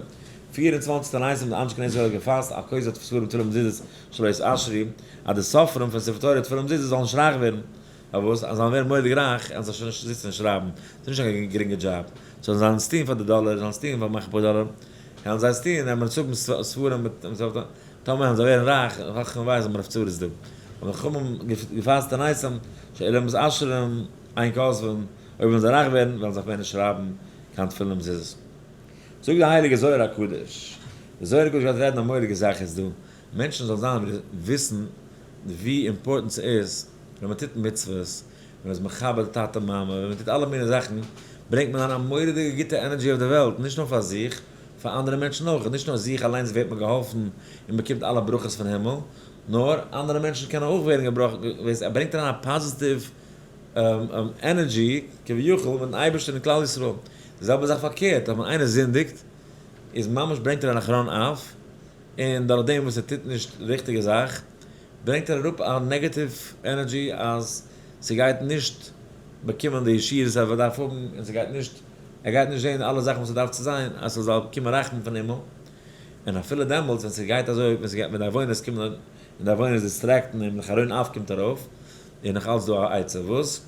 24 תעניתים האבן די אנשי כנסת הגדולה געפאסט, על כותבי ספרים תפילין ומזוזות שלא יתעשרו, אז די סופרים פון ספר תורה תפילין ומזוזות זאלן נישט רייך ווערן, פארוואס? אז זיי ווערן מורא'דיג רייך און זיי שוין נישט זיצן און שרייבן, ס'איז נישט קיין גרינגע דזשאב, זאלן זיי עס טון פאר די דאלער, זאלן עס טון פאר מאכן אפאר דאלער, קענען זיי עס טון, און עס האבן ספרים מיט טאמער וועלן זיי ווערן רייך, חכם ווייס אז מען דארף צרות דא. האבן חכמים געפאסט תעניתים, שאילו מתעשרים אין כותבין, אויב וועלן זיי רייך ווערן, וועלן זיי מער נישט שרייבן קיין תפילין ומזוזות. זאגט די הייליגע זוהר הקדוש, די זוהר הקדוש גייט רעדן א מורא'דיגע זאך איז דא, מענטשן זאלן זיין וויסן ווי important ס'איז ווען מען טוט מצוות, ווען מען איז מכבד טאטע מאמע, ווען מען טוט אלע מיני זאכן, ברענגט מען אריין א מורא'דיגע גוטע energy אויף די וועלט, נישט נאר פאר זיך, פאר אנדערע מענטשן אויך, נישט נאר זיך אליינס ווערט מען געהאלפן און באקומט אלע ברכות פון הימל, נאר אנדערע מענטשן קענען אויך ווערן געבראכן, ער ברענגט אריין א positive energy כביכול מיטן אייבערשטען און כלל ישראל. די זעלבע זאך פארקערט, אויב איינער זינדיגט, איז ממש ברענגט ער אן חרון אף, און דורך דעם וואס ער טוט נישט די ריכטיגע זאך, ברענגט ער אראפ א negative energy אז ס'גייט נישט באקומען די ישועות וואס ער דארף האבן, און ס'גייט נישט, ער גייט נישט זען אלע זאכן וואס ער דארף צו זיין אז ס'זאל קומען רחמים פון הימל, און אפילו דעמאלטס ווען ס'גייט אזוי, ווען ס'גייט ווען די עוונות קומען און די עוונות distract ן אים, די חרון אף קומט ארויף, איז נאך אלץ דא א עצה, וואס?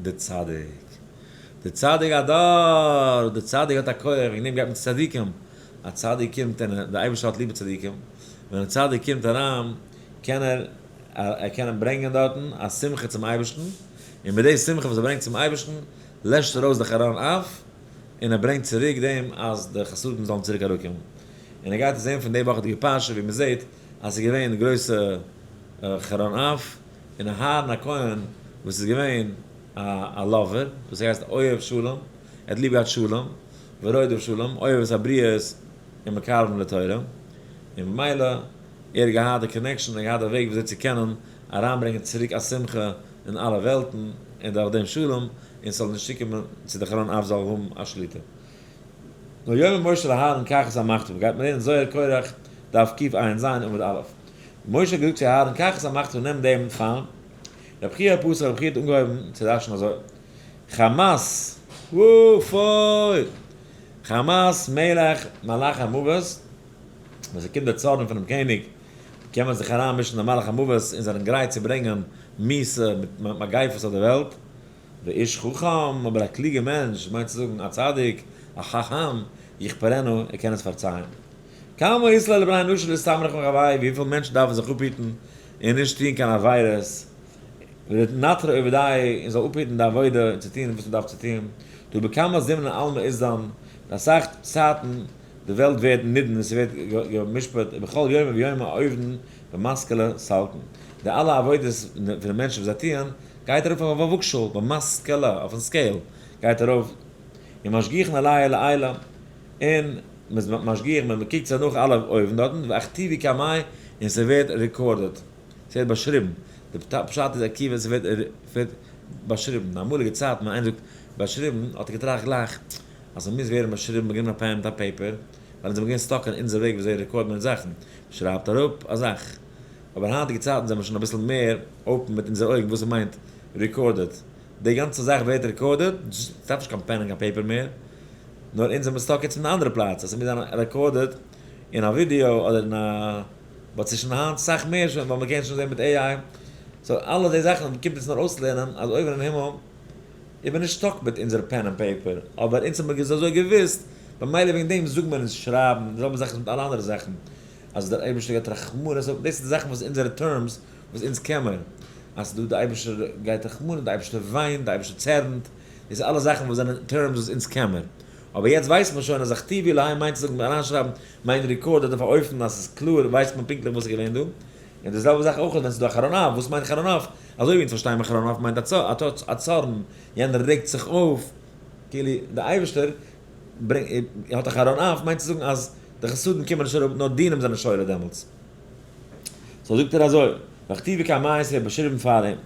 די צדיק. די צדיק הדור! די צדיק האט א כח, וועגן דעם גייט מען צו צדיקים. א צדיק קומט און די אייבערשטער האט ליב צדיקים, ווען א צדיק קומט אריין קען ער ער קען ברענגען דארטן א שמחה צום אייבערשטן, און מיט די שמחה וואס ער ברענגט צום אייבערשטן לעשט ער אויס די חרון אף, און ער ברענגט צוריק דעם אז די חסדים זאלן צוריק אראפקומען. און ער גייט עס זען פון די וואכעדיגע פרשה ווי מען זעט אז ס'איז געווען גרויסע חרון אף, און אהרן הכהן וואס איז געווען א lover, וואס הייסט אוהב שלום, ער האט ליב געהאט שלום, ורודף שלום, אוהב את הבריות און מקרבן לתורה, און ממילא ער האט געהאט די connection, ער האט געהאט די וועג וויאזוי צו קענען אריינברענגען צוריק א שמחה אין אלע וועלטן, און דורך דעם שלום, און ס'זאל נישט צוקומען צו די חרון אף זאל האבן א שליטה. ויאמר משה לאהרן קח את המחתה, גייט מען לערנען זוהר קרח דף קע"ז עמוד א'. משה האט געזאגט צו אהרן קח את המחתה נעם דעם פאן, רב חייא פתח רב חייא האט אנגעהויבן צו דרש'ן אזוי, חמת, וואו, פוי! חמת מלך מלאך המוות, ווען ס'קומט דער צארן פונעם קעניג, קען מען זיך אריינמישן די מלאך המוות און זענען גרייט צו ברענגען מיתה מיט מגיפות אויף די וועלט. ואיש חכם, אבער א קלוגער מענטש, מיינט צו זאגן א צדיק, א חכם, יכפרנו, ער קען עס פארצייען. כמה אית ליה לבני נשא להסתמך מחביה, וויפיל מענטשן דארפן זיך אפהיטן און נישט טון קיין עבירות, ולתנטרא עובדיה, און זאל אפהיטן די עבודה און צו טון וואס מען דארף צו טון, דהא בכמה זימנין עלמא אתדן, אין אסאך צייטן די וועלט ווערט נידון און ס'ווערט גע'משפט, ובכל יומא ויומא עובדין במשכלא סלקין, די אלע עבודות פון די מענטשן וואס זיי טוען, גייט ארויף אויף א וואגשאל, במשכלא, אויפן scale, גייט ארויף, ומשגיחין עלייהו לעילא, און מ'איז משגיח, מען קוקט זיך נאך אלע אויבן דארטן, ואכתיבו קמייהו, און ס'ווערט recorded, ס'ווערט באשריבן, די פשט איז עקיבא ס'ווערט באשריבן, אין אמאליגע צייטן ווען איינער זאגט באשריבן האט ער געטראכט גלייך אז ס'מוז ווערן באשריבן באגעבן א pen מיט א paper, ווייל אונז זעמיר געווען stuck אין אונזער וועג וויאזוי record מען זאכן, מ'שרייבט אראפ א זאך, אבער היינטיגע צייטן זעמיר שוין אביסל מער open מיט אונזערע אויגן וואס ס'מיינט recorded, די גאנצע זאך ווערט recorded, ס'דארף נישט קיין pen און קיין paper מער, נאר אונז זעמיר stuck יעצט אין די אנדערע פלאץ אז ס'מוז זיין recorded אין א ווידיאו אדער אין א. but ס'איז שוין היינט סאך מער שוין ווייל מ'קען שוין זען מיט AI, so אלע די זאכן קומט אונז נאר אויסלערנען אז אויבן אין הימל איז מען נישט stuck מיט אונזערע pen און paper, אבער אונז האבן מיר אזוי געוואוסט, במילא וועגן דעם זאגן מיר אונז שרייבן, די זעלבע זאך איז מיט אלע אנדערע זאכן. אז דער אייבערשטער גייט רחמנות האבן, דאס איז די זאכן וואס אונזערע terms וואס אונז קענען, אז דא דער אייבערשטער גייט רחמנות, דער אייבערשטער וויינט, דער אייבערשטער צערנט, דאס איז אלע זאכן וואס זענען terms וואס אונז קענען. אבער יעצט ווייסט מען שוין אז הכתיבי אלהי מיינט צו זאגן, אריינשרייבן מיינט record אדער פאראויפן אז עס איז קלאר, ווייסט מען פונקטליך וואס איז געווען דא. און די זעלבע זאך אויך ווען ס'איז דא א חרון אף, וואס מיינט חרון אף? אזוי ווי אונז פארשטייען מיר חרון אף מיינט א צארן, יענער רעגט זיך אויף, כאילו דער אייבערשטער ברענגט, האט א חרון אף מיינט צו זאגן אז די חסדים קומען נישט אראפ נאר דינים זענען שורה דעמאלטס. so זאגט ער אזוי, והכתיבי קמיה באשריבן פאר אים,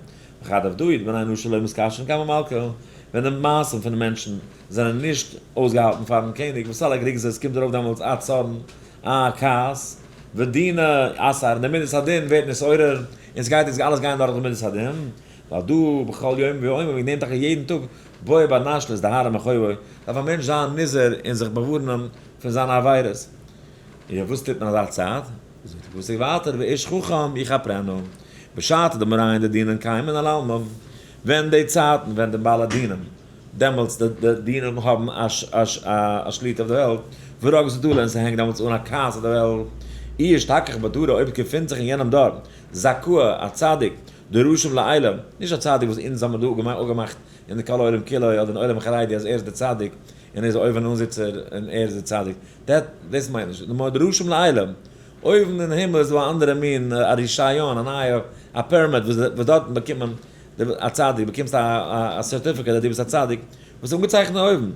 וכד עבדוה דבני אנוש לא מתקשרין קמי מלכא, ווען די מעשים פון די מענטשן זענען נישט אויסגעהאלטן פארן קעניג, וואס אלע גריגז עס קומט ארויף דעמאלטס א צארן, א כעס, ודינא אסר, און די מידת הדין ווערט נתעורר, און עס גייט יעצט אלעס גיין דורך די מידת הדין, ווייל דא בכל יום ויום, וועגן דעם טאקע יעדן טאג, בוי בר נש להזדהר מחובו, דארף א מענטש זיין נזהר און זיך באווארענען פון זיינע עבירות. און וואס טוט מען אזא צייט? זאגט דער פסוק ווייטער, ואיש חכם יכפרנו, בשעתא דמריין דדינין קיימין על עלמא, ווען די צייטן ווען די בעלי דינים, דעמאלטס די דינים האבן א שליטה אויף די וועלט, ורוגז דלה, און ס'הענגט דעמאלטס אן א כעס אויף די וועלט, אי אשתכח בדרא, אויב געפינט זיך אין יענעם דור, זכאה, א צדיק, דרשם לעילא, נישט א צדיק וואס אונז האבן דא אפגעמאכט אין די כל העולם כולו אדער אין עולם החרדי אז ער איז דער צדיק און ער איז אויבן אנזיצער און ער איז דער צדיק, דאס מיינט נישט, נאר דרשם לעילא, אויבן אין הימל איז דא א אנדערע מין א רישיון, א נייע, א permit וואס דארטן באקומט מען א צדיק, באקומסט א certificate אז דו ביסט א צדיק, וואס איז אנגעצייכנט אויבן,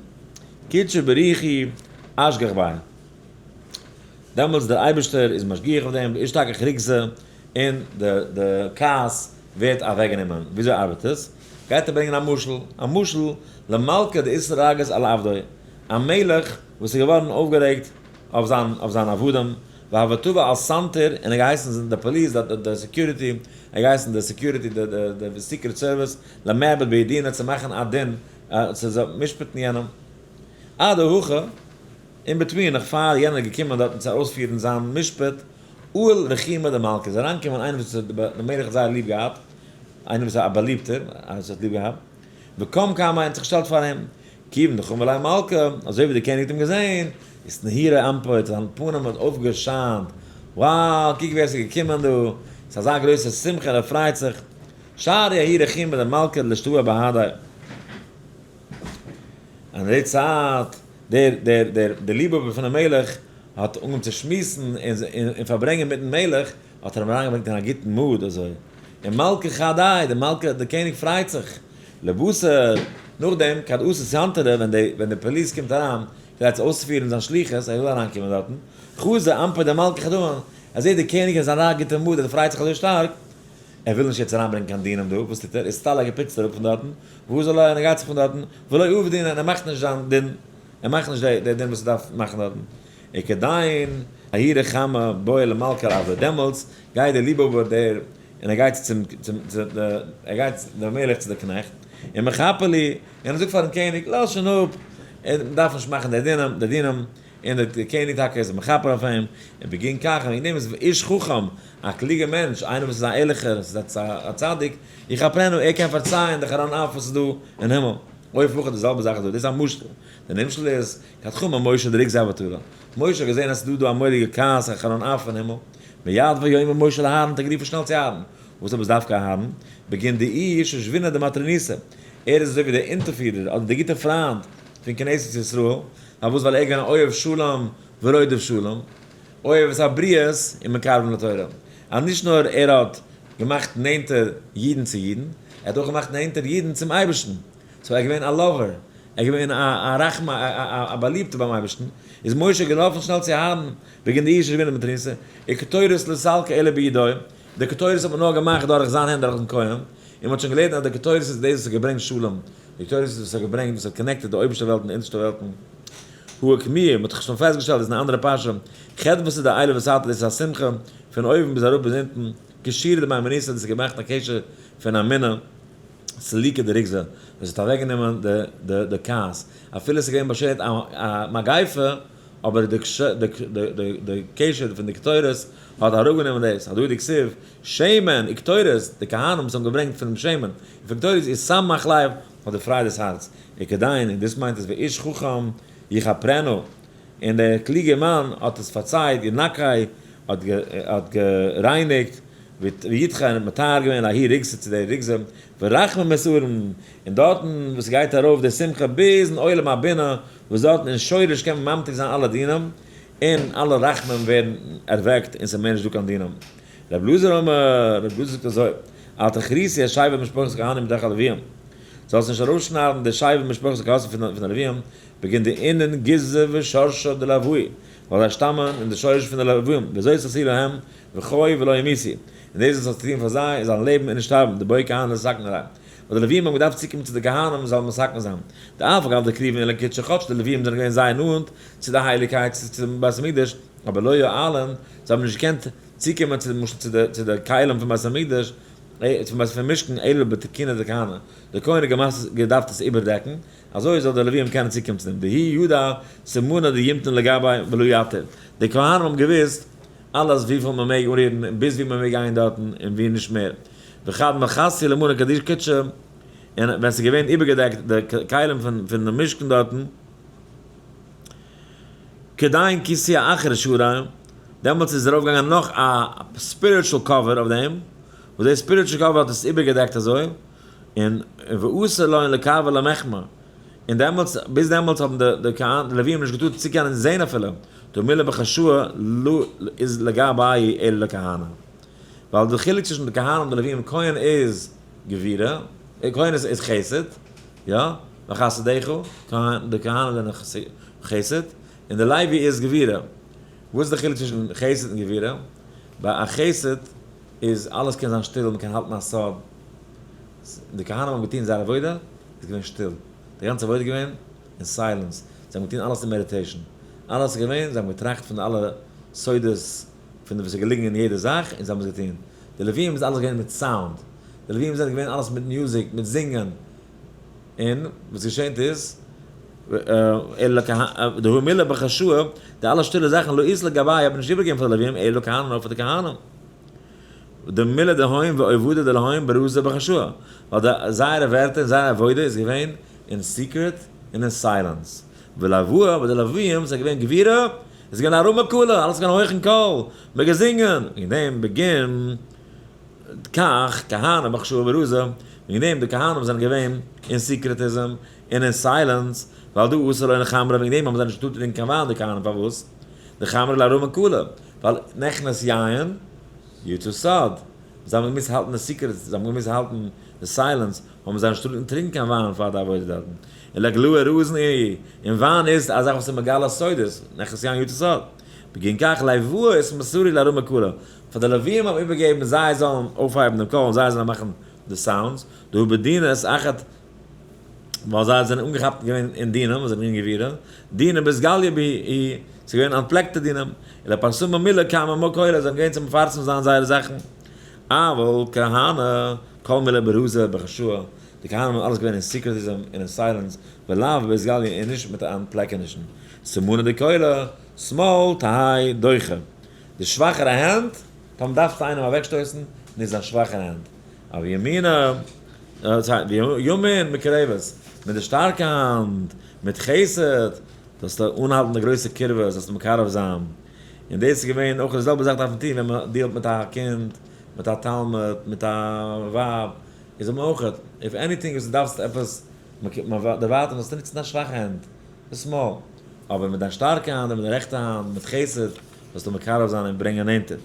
קודשא בריך הוא אשגח ביה, דעמאלטס דער אייבערשטער איז משגיח אויף דעם, ואשתכח רוגזא, און די כעס ווערט אוועקגענומען. וויאזוי ארבעט עס? גייט ער ברענגען א משל, א משל למלכא דאתרגז על עבדוי, א מלך וואס איז געווארן אויפגערעגט אויף זיין עבדים, והוה תבע על סנטר, און ער געהייסן די police, די security, ער געהייסן די security, די secret service, למיעבד ביה דינא צו מאכן א דין, צו משפט'ן יענעם. עד הכא, in between, נאך פאר יענער איז געקומען דארטן צו אויספירן זיין משפט, אהל רחימא דמלכא איז אריינגעקומען איינער וואס דער מלך האט זייער ליב געהאט, איינער וואס איז א באליבטער, איינער וואס האט ליב געהאט, וקם קמיה האט זיך געשטעלט פאר אים, כיוון דחמי ליה מלכא, אזוי ווי דער קעניג האט אים געזען, איז נהירו אנפא, האט זיין פנים האט אויפגעשיינט, wow, קוק ווער עס איז געקומען דא, עס איז אזא גרויסע שמחה און ער פרייט זיך, שרי ההוא רחימא דמלכא לאשתעויי בהדיה. אין די צייט, דער ליבהאבער פונעם מלך האט אנגעהויבן צו שמועסן און פארברענגען מיטן מלך, האט ער אים אריינגעברענגט אין א גוטן mood אזוי. און מלכא חדי, דער מלכה, דער קעניג פרייט זיך. לבתר, נאכדעם, כד אתא סנטרא, ווען די ווען די police קומט אריין, כדי צו אויספירן זיין שליחות, ער וויל אריינקומען דארטן, חזא אנפא דמלכא חדא, ער זעט דער קעניג איז אין א גוטע mood, ער פרייט זיך אזוי שטארק, ער וויל נישט יעצט אריינברענגען קיין דינים דא, וואס טוט ער? אסתלק, ער פוצט אראפ פון דארטן, ואזל און ער גייט זיך פון דארטן, ולא עביד דינא, און ער מאכט נישט זיין דין, ער מאכט נישט די דין וואס ער דארף מאכן דארטן. וכדין ההוא רחמא בעי למלכא על עבדוי, דעמאלטס גייט דער ליבהאבער דער און ער גייט צום צום צו די ער גייט דער מלך צו די קנעכט, און מכפר לי, און ער זאגט פארן קעניג, לאז שוין אפ, ער דארף נישט מאכן די דינים, די דינים, און דער קעניג טאקע איז מכפר אויף אים, און בגין כך, און וועגן דעם איז איש חכם, א קלוגער מענטש, איינער וואס איז א ערליכער, ס'איז א צדיק, יכפרנו, ער קען פארצייען די חרון אף וואס איז דא אין הימל. אויף אויך די זעלבע זאך איז דא, דאס איז א משל, דער נמשל איז, כד חמא משה דרוגזא הוה תלא, משה האט געזען אז ס'איז דא דא א מורא'דיגע כעס, א חרון אף אין הימל, מיד ויאמר משה לאהרן, האט ער גערופן שנעל צו אהרן, וואס עפעס דווקא אהרן? בגין דאיהו שושבינא דמטרוניתא, ער איז אזוי ווי דער אונטערפירער אדער דער גוטער פריינד פון כנסת ישראל, פארוואס? ווייל ער איז געווען א אוהב שלום ורודף שלום, אוהב את הבריות און מקרבן לתורה, אז נישט נאר ער האט געמאכט נענטער אידן צו אידן, ער האט אויך געמאכט נענטער אידן צום אייבערשטן, so ער איז געווען א lover, ער איז געווען א רחמן, א באליבטער ביים אייבערשטן, איז משה געלאפן שנעל צו אהרן, וועגן די איש רבינו מטרוניתא, וקטורת לא סלקא אלא בידוי, די קטורת האט מען נאר געמאכט דורך זיין הענט דורכן כהן, און מען האט שוין געלערנט אז די קטורת איז דאס וואס האט געברענגט שלום, די קטורת איז וואס האט געברענגט, וואס האט connected די אויבערשטע וועלט און די אונטערשטע וועלטן. הא אוקמוה, מען האט זיך שוין פעסטגעשטעלט דאס איז אן אנדערע פרשה, חדוותא דעילא ותתא דאס איז א שמחה פון אויבן ביז אראפ ביז אונטן, קשירא דמהימנותא דאס איז געמאכט א קשר פון אמונה, סליקא דרוגזא, דאס האט אוועקגענומען די כעס, אפילו עס איז געווען באשערט א מגיפה, אבער די קשר פון די קטורת האט אראפגענומען דאס, הדא דכתיב, שמן וקטורת, די כהנים וואס האבן געברענגט פונעם שמן און פון קטורת ישמח לב, האט דערפרייט דאס הארץ, וכדין, און דאס מיינט עס ואיש חכם יכפרנו, און דער קלוגער מאן האט עס פארצייט, ינקה, האט האט גערייניגט, וידחה און האט מטהר געווען לההיא ריגזא צו די ריגזא, ורחמים מסורים, און דארטן וואס גייט ארויף די שמחה ביזן עולם הבינה, וואס דארטן אין שורש קען מען ממתיק זיין אלע דינים, און אלע רחמים ווערן ערוועקט און ס'איז מער נישט דא קיין דינים. רבי אלעזר אומר, רבי אלעזר זאגט אזוי, אל תכריתי את שבט משפחת כהנים מתוך הלוויים, זאלסט נישט ארויסשניידן די שבט משפחת כהנים פון די לוויים, בגין דאינון גזעא ושרשא דלואי, ווייל זיי שטאמען אין די שורש פון די לוויים, וזאת עשו להם וחיו ולא ימותו, און דאס וואס האסט געטון פאר זיי, זיי זאלן לעבן און נישט שטארבן, דבעו כהני לתקנא ליה, ווייל די לוויים האבן געדארפט צוקומען צו די כהנים זאלן מתקן זיין, דאף על גב דקריבין אילן קודשא כאטש די לוויים זענען געווען זייער נאנט צו די הייליגקייט צו דעם בית המקדש, אבער לא יעלון, זיי האבן נישט געקענט צוקומען צו למשל צו די צו די כלים פון בית המקדש, פון בית פון משכן, אלא בתקונא דכהני, די כהן האט געדארפט עס איבערדעקן, אזוי זאל די לוויים קענען צוקומען צו דעם, דהוא ידע סימנא דימתן לגביה ולא יתיב, די כהנים האבן געוואוסט אלעס וויפיל מען מעג אנרירן און ביז ווי מען מעג גיין דארטן און ווי נישט מער, וכד מכסי למאני קדיש קודשא, און ווען ס'איז געווען איבערגעדעקט די כלים פון פון די משכן דארטן, כדין כיסוי אחר שרי, דעמאלטס איז ארויפגעגאנגען נאך א spiritual cover אויף דעם, וואס די spiritual cover האט עס איבערגעדעקט אזוי, און ואסור לון לקבל למחמא, און דעמאלטס, ביז דעמאלטס האבן די די כהנים די לוויים נישט געטארט צוקענען זען אפילו, דמילה בחשאי לא איז לגבי אלא לכהנא. ווייל די חילוק צווישן די כהנים און די לוויים, כהן איז גבורה, כהן איז חסד, יא, וחסדיך, כהן, די כהנים זענען חסד, און די לוי איז גבורה. וואס איז די חילוק צווישן חסד און גבורה? ביי א חסד איז אלעס קען זיין שטיל, מ'קען האלטן א סוד. די כהנים האבן געטון זייער עבודה, איז געווען שטיל. די גאנצע עבודה איז געווען אין silence. זיי האבן געטון אלעס אין meditation. אלעס איז געווען, זיי האבן געטראכט פון די אלע סודות פון די וואס איז געליגן אין יעדע זאך, און זיי האבן עס געטון. די לוויים איז אלעס געווען מיט סאונד. די לוויים זענען געווען אלעס מיט music, מיט זינגען. און וואס געשענט איז, דהא מילה בחשאי, די אלע שטילע זאכן לא אית לגבייהו האט מען נישט איבערגעגעבן פאר די לוויים, אלא כהנים נאר פאר די כהנים. דמילה דהון ועובדא דלהון ברזא בחשאי, ווייל די זייערע ווערטער און זייער עבודה איז געווען אין secret און אין silence. ולויה, ביי די לוויים איז געווען גבורה, עס איז געווען א רמה קלה, אלעס איז געווען הויכן קול, מען האט געזינגען, וועגן דעם בגין כך כהנים בחשאי וברזא, וועגן דעם די כהנים זענען געווען אין secretism און אין silence, ווייל דהא אסור לון חמרא, וועגן דעם האבן זיי נישט געטארט טרינקען קיין וויין די כהנים, פארוואס? דחמרא לארמא קלה, ווייל נכנס יין יצא סוד, זיי האבן געמוזט האלטן די secret, זיי האבן געמוזט האלטן די silence, האבן זיי נישט געטארט טרינקען קיין וויין פאר די עבודה דארטן, און לאגלויי רזין איהו, און וויין איז א זאך וואס איז מגלה סודות, נכנס יין יצא סוד, בגין כך לויי אתמסרו לארמא קלה, פאר די לוויים האבן איבערגעגעבן זיי זאלן אויפהייבן דעם קול און זיי זאלן מאכן די sounds, דהא בדינא אתאחד ווייל זיי זענען אנגעכאפט געווען אין דינים וואס זענען געווען גבורה, דינא באתגליא בהו, ס'איז געווען אנטפלעקטע דינים, ולפרסומי מילי קמי כולא, זיי זענען געווען צו מפרסם זיין זייערע זאכן, אבל כהני כל מילי ברזא בחשאי, די כהנים האבן אלעס געווען אין secretism און אין silence, ולאו באתגליא און נישט מיט אנטפלעקענישן, סימנא דקולא, שמאל תהא דוחה. די שוואכערע הענט, טאמער דארפסטו איינעם אוועקשטויסן, נוץ דיין שוואכערע הענט. אבל ימינא, ימין מקרבת, מיט די שטארקע האנט, מיט חסד, זאלסטו אנהאלטן די גרויסע קירבה, זאלסטו מקרב זיין. און דאס איז געווען אויך די זעלבע זאך דארף מען טון ווען מען deal ט מיט א קינד, מיט א תלמיד, מיט א ווייב, איז מען אויך, if anything וואס דו דארפסט עפעס דערווייטערן זאלסטו נוצן דיין שוואכע הענט, די שמאל, אבער מיט דיין שטארקע האנט און מיט די רעכטע האנט, מיט חסד, זאלסטו מקרב זיין און ברענגען נענטער.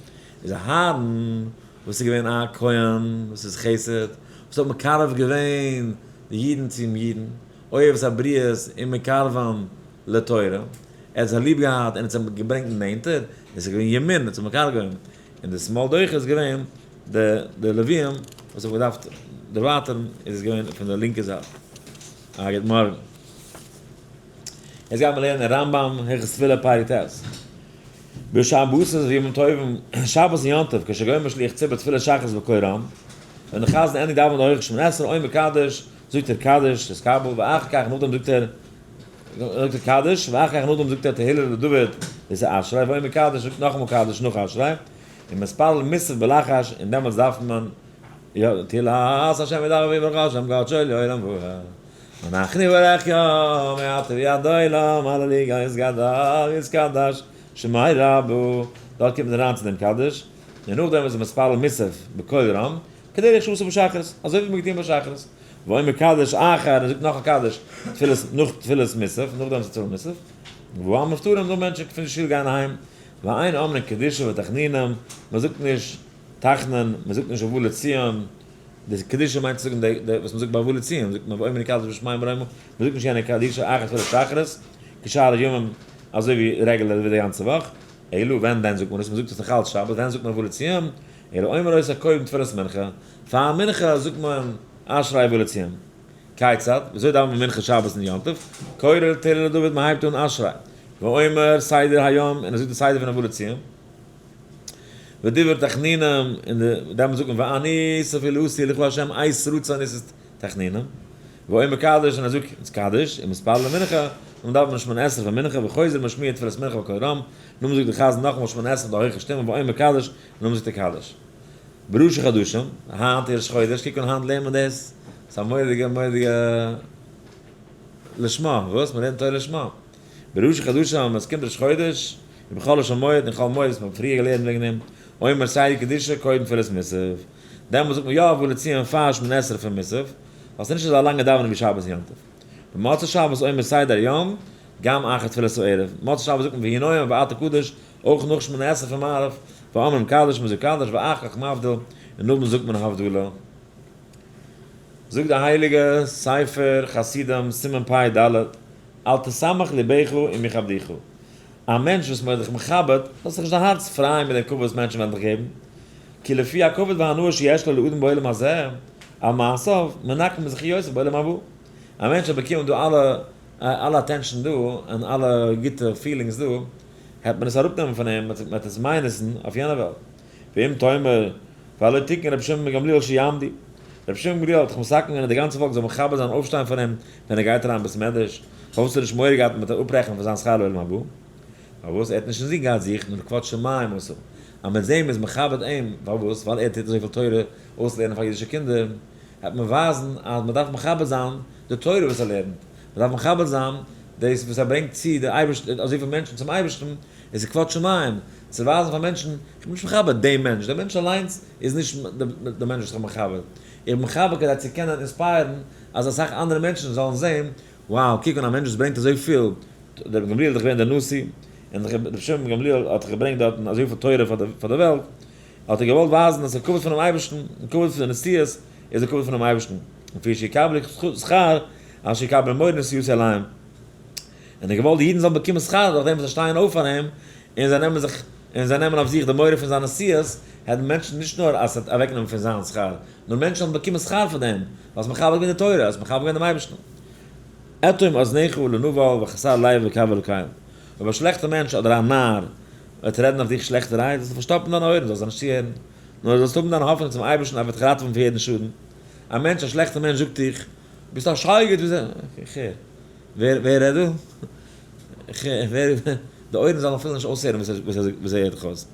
איז אהרן, וואס איז געווען א כהן, וואס איז חסד, וואס האט מקרב געווען די אידן צום אידן, אוהב את הבריות און מקרבן לתורה, ער האט זיי ליב געהאט און האט זיי געברענגט נענטער, עס איז געווען ימין, האט זיי מקרב געווען, און די שמאל דוחה איז געווען די די לוויים וואס האבן געדארפט דערווייטערן, איז עס געווען פון די לינקע זייט. א גוט מארגן. יעצט גייט מען לערנען רמב ם הלכות תפילה פרק ט'. בשבתות וימים טובים, שבת און יום טוב, כשגומר שליח ציבור תפילת שחרית בקול רם, ווען די חזן ענדיגט דאווענען די הויכע שמונה עשרה אומר קדיש, זאגט ער קדיש, תתקבל, ואחר כך נאכדעם זאגט ער זאגט ער קדיש, ואחר כך נאכדעם זאגט ער תהילה לדוד, דאס איז אשרי, ואומר קדיש, זאגט נאכאמאל קדיש נאך אשרי, און מתפלל מוסף בלחש, און דעמאלטס דארף מען יא, תהילת השם ידבר ויברוך השם קדשו לעולם ועד. אנחנו ברך יא מעתה ועד עולם, הללויה יתגדל יתקדש שמיה רבא. דארט קומט מען אריין צו דעם קדיש, און נאכדעם איז מען מתפלל מוסף בקול רם, כדרך שעשו בשחרית, אזוי ווי מען האט געטון ביי שחרית, ואומר קדיש אחר, און זאגט נאך א קדיש, תפילת, נאך תפילת מוסף, נאכדעם איז תפילת מוסף, והעם מפוטרים, נאך מענטשן פון די שול גייען אהיים, ואין אומרים קדושה ותחנונים, מען זאגט נישט תחנון, מען זאגט נישט ובא לציון, די קדושה מיינט צו זאגן די וואס מען זאגט ביי ובא לציון, זאגט מען ואומר קדיש בשמים רמה, מען זאגט נישט יענע קדושה אחר תפילת שחרית, כשאר הימים, אזוי ווי רעגולער ווי די גאנצע וואך, אלא ווען דען זאגט מען עס, מען זאגט עס נאך אלץ שבת, ווען זאגט מען ובא לציון, אלא אומר אותה קודם תפילת מנחה, פאר מנחה זאגט מען אשרי ובא לציון. כיצד? וויאזוי דאווענט מען מנחה שבת און יום טוב? קורא תהילה לדוד, מען הייבט אן אשרי, ואומר סדר היום, און ער זאגט די סדר פון ובא לציון. ודבר תחנונים, און די דעמאלטס זאגט מען ואני תפלתי לך ה' עת רצון איז עס תחנונים. ואומר קדיש, און ער זאגט קדיש, און מתפלל מנחה, און דאווענט מען שמונה עשרה פאר מנחה, וחוזר משמיע תפילת מנחה בקול רם, נאכדעם זאגט די חזן נאכאמאל שמונה עשרה מיט א הויכע שטימע, ואומר קדיש, און נאכדעם זאגט ער קדיש. בראשי חדשים, היינט איז ראש חודש, קוק אן היינט לערנט מען דאס, ס'איז א מורא'דיגע מורא'דיגע לשמה, וואס? מ'לערנט תורה לשמה. בראשי חדשים, עס קומט ראש חודש, ובחולו של מועד, און חול המועד וואס מ'האט פריער געלערנט וועגן דעם, אומר סדר קדושה קודם תפילת מוסף, דעמאלס זאגט מען יא ובא לציון פאר שמונה עשרה פון מוסף, ווייל ס'איז נישט אזא לאנגע דאווענען ווי שבת און יום טוב. במוצאי שבת אומר סדר היום, גם אחר תפילת הערב, מוצאי שבת זאגט מען ויהי נועם ואתה קדוש, אויך נאך שמונה עשרה פון מעריב, ואומרים קדיש מ'זאגט קדיש ואחר כך מבדיל, און נאכדעם זאגט מען הבדלה. זאגט די הייליגע ספר חסידים סימן פ ד, אל תשמח לבך עם יכבדוך, א מענטש וואס מ'האט דיך מכבד, זאלסט זיך נישט דיין הארץ פרייען מיט דעם כבוד וואס מענטשן וועלן דיך געבן, כי לפי הכבוד והנאה שיש לו לאדם בעולם הזה, על מעשיו, מנקמים זכיותיו בעולם הבא. א מענטש האט באקומען דא אלע אלע attention דא, און אלע גוטע feelings דא, העט מען עס אראפנעמען פון אים, מען וועט עס minus ן אויף יענע וועלט. ואם תאמר, והלא תיקן רבי שמעון בן גמליאל שיעמדו. רבי שמעון בן גמליאל האט דאך מתקן געווען אז די גאנצע פאלק זאל מכבד זיין אויפשטיין פאר אים ווען ער גייט אריין אין בית מדרש, פארוואס האט ער נישט מורא געהאט מען וועט אפרעכענען פון זיין שכר לעולם הבא? פארוואס? ער האט נישט אינזין געהאט זיך, נאר כבוד שמים עשה. אז מיט דעם איז מכבד אים, פארוואס? ווייל ער טוט אזויפיל תורה אויסלערנען פאר אידישע קינדער, העט מען ווייזן אז מען דארף מכבד זיין די תורה וואס ער לערנט, מען דארף מכבד זיין דאס וואס ער ברענגט צו די אייבערשטן, אזויפיל מענטשן צום אייבערשטן, עס איז כבוד שמים, צו ווייזן פאר מענטשן, איך בין נישט מכבד דעם מענטש, דער מענטש אליינס איז נישט דער מענטש וואס איך בין מכבד, איך בין מכבד כדי צו קענען inspire ן אז אסאך אנדערע מענטשן זאלן זען, wow, קוק אן א מענטש וואס ברענגט אזויפיל, דער רבי גמליאל איז דאך געווען דער נשיא, און רבי שמעון בן גמליאל האט דאך געברענגט דארטן אזויפיל תורה פאר די וועלט, האט ער געוואלט ווייזן אז דער כבוד פונעם אייבערשטן און כבוד פון די נשיאות איז דער כבוד פונעם אייבערשטן, לפי שיקבלו שכר אשר יקבלו מורי נשיאות אליהם, און ער האט געוואלט די אידן זאלן באקומען שכר דורך דעם וואס זיי שטייען אויף פאר אים און זיי נעמען זיך און זיי נעמען אויף זיך די מורא פון זיין נשיאות, העלפן מענטשן נישט נאר אז עס וועט אוועקנעמען פון זיין שכר, נאר מענטשן זאלן באקומען שכר פון דעם, ווייל עס מכבד געווען די תורה, עס מכבד געווען דעם אייבערשטן. אטום אזניך לנבל וחסר לב וקו אלוקיו, אויב א שלעכטער מענטש אדער א נאר וועט רעדן אויף דיך שלעכטע רייד, זאלסטו פארשטאפן דיינע אויערן, זאלסט זיי נישט צוהערן, נאר זאלסט האבן דיין האפענונג צום אייבערשטן אז ער וועט דיך ראטעווען פון יעדן שאדן. א מענטש, א שלעכטער מענטש זאגט דיך, ביסט א שייגעץ, ביסט א. איך הער. ווער ווער רעדט דא? איך הער. ווער. די אויערן זאלן אפילו נישט אויסהערן וואס ער הערט דיך אויס.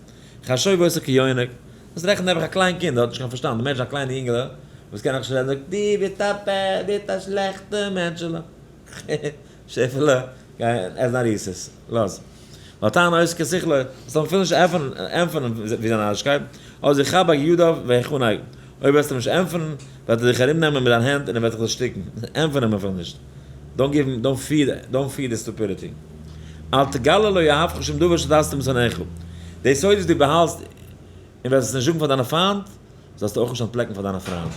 חשוב עושה כיונק. דאס רעכנט נעבעך א קליין קינד, ער האט נישט קיין פארשטאנד, די מענטש א קליינע יונגעלע וואס קען נאכנישט רעדן זאגט, דו ביסט א פערד, דו ביסט א שלעכטע מענטשעלע. שעפעלע, גיי עסן א Reese's, לאז. ותען עוסק כשכלו, זאלסט אים אפילו נישט ענטפערן ווי זיין נארישקייט, אז יחבק ידיו ויחנק, אויב וועסטו אים נישט ענטפערן, וועט ער דיך ארומנעמען מיט דיין הענט און ער וועט דיך דערשטיקן, ענטפער אים אפילו נישט, don't give him, don't feed, don't feed the stupidity. אל תגלה לאוהביך שום דבר שתסתיר משונאיך, די סודות וואס דו באהאלסט און וועסט עס נישט זאגן פאר דיינע פיינט, זאלסטו אויך נישט אנטפלעקן פאר דיינע פריינט.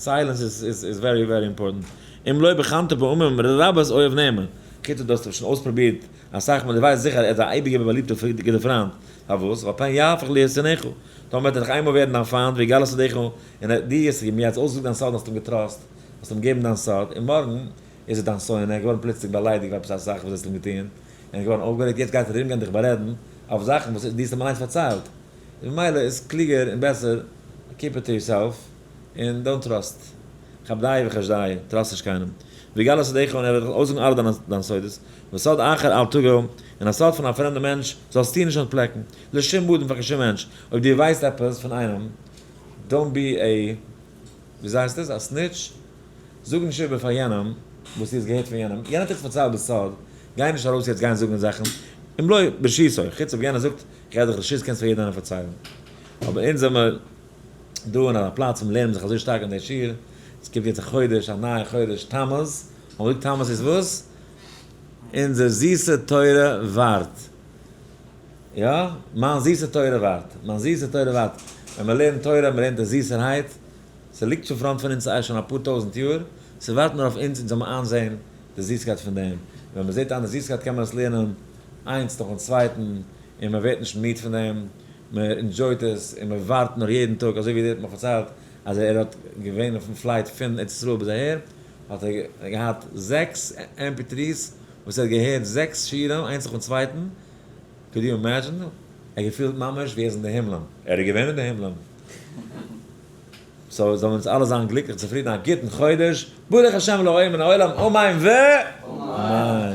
silence איז very very important. אם לא בחנת פעמים רבות אוהב נאמן. קיצור דו האסט שוין אויספרובירט אסאך מאל דו ווייסט זיכער ער איז א אייביגע באליבטע גוטע פריינט. פארוואס? ווייל פן יהפך להיות שונאך. טאמער וועט ער דיך איינמאל ווערן דיין פיינט ויגלה סודך און ער דו האסט אים יעצט אויסגעזאגט דיין סוד און האסט אים גע trust האסט אים געגעבן דיין סוד און מארגן איז ער דיין שונא ער איז געווארן פלוצלינג באליידיגט פאר עפעס א זאך וואס דו האסט אים געטון און ער איז געווארן אויפגערעגט יעצט גייט ער ארומגיין דיך בארעדן אויף זאכן וואס דו האסט אים אליינס פארציילט. און ממילא איז קלוגער און בעסער keep it to yourself און don't trust, כבדהו וחשדהו, trust נישט קיינעם, ויגלה סודך און ער וועט דיך אויסזאגן אלע דיינע סודות, וסוד אחר אל תגל, און א סוד פון א פרעמדע מענטש זאלסטו נישט אנטפלעקן, לשום אדם פאר קיין שום מענטש, אויב דו ווייסט עפעס פון איינעם, don't be a, וויאזוי הייסט עס, א snitch, זאג נישט איבער פאר יענעם וואס דו האסט געהערט פון יענעם, יענער האט דיך פארציילט בסוד, גיי נישט ארויס יעצט גיין זאגן זאכן. אם לא ברשותו, חוץ אויב יענער זאגט איך געב דיך רשות קענסט פאר יעדער איינעם פארציילן. אבער אונז זעמער דא אין א פלאץ וואו מ'לערנט זיך אזוי שטארק אין די שיעור, עס קומט יעצט א חודש, א נייע חודש תמוז, האבן געזאגט תמוז איז וואס? אונזער זיסע תורה ווארט. יא, מיין זיסע תורה ווארט. מיין זיסע תורה ווארט. ווען מ'לערנט תורה, מ'לערנט עס זיסערהייט, ס'ליגט שוין front פון אונז שוין אפאר טויזנט יאר, ס'ווארט נאר אויף אונז אונז זאל מען איינזען די זיסקייט פון דעם. ווען מ'זעט איין די זיסקייט קען מען עס לערנען איינס נאכן צווייטן, און מ'ווערט נישט מיד פון דעם, מ' enjoy ט עס, און מ'ווארט נאר יעדן טאג, אזוי ווי דער האט מיר פארציילט אז ער האט געווען אויפן flight פון ארץ ישראל ביז אהער, האט ער געהאט זעקס MP3s וואס ער האט געהערט זעקס שיעורים איינס נאכן צווייטן, could you imagine? ער האט געפילט ממש ווי ער איז אין די הימלען, ער איז געווען אין די הימלען. so זאלן אונז אלע זיין גליקליך צופרידן, א גוטן חודש, ברוך השם לעולם ולעולם, אמן ואמן.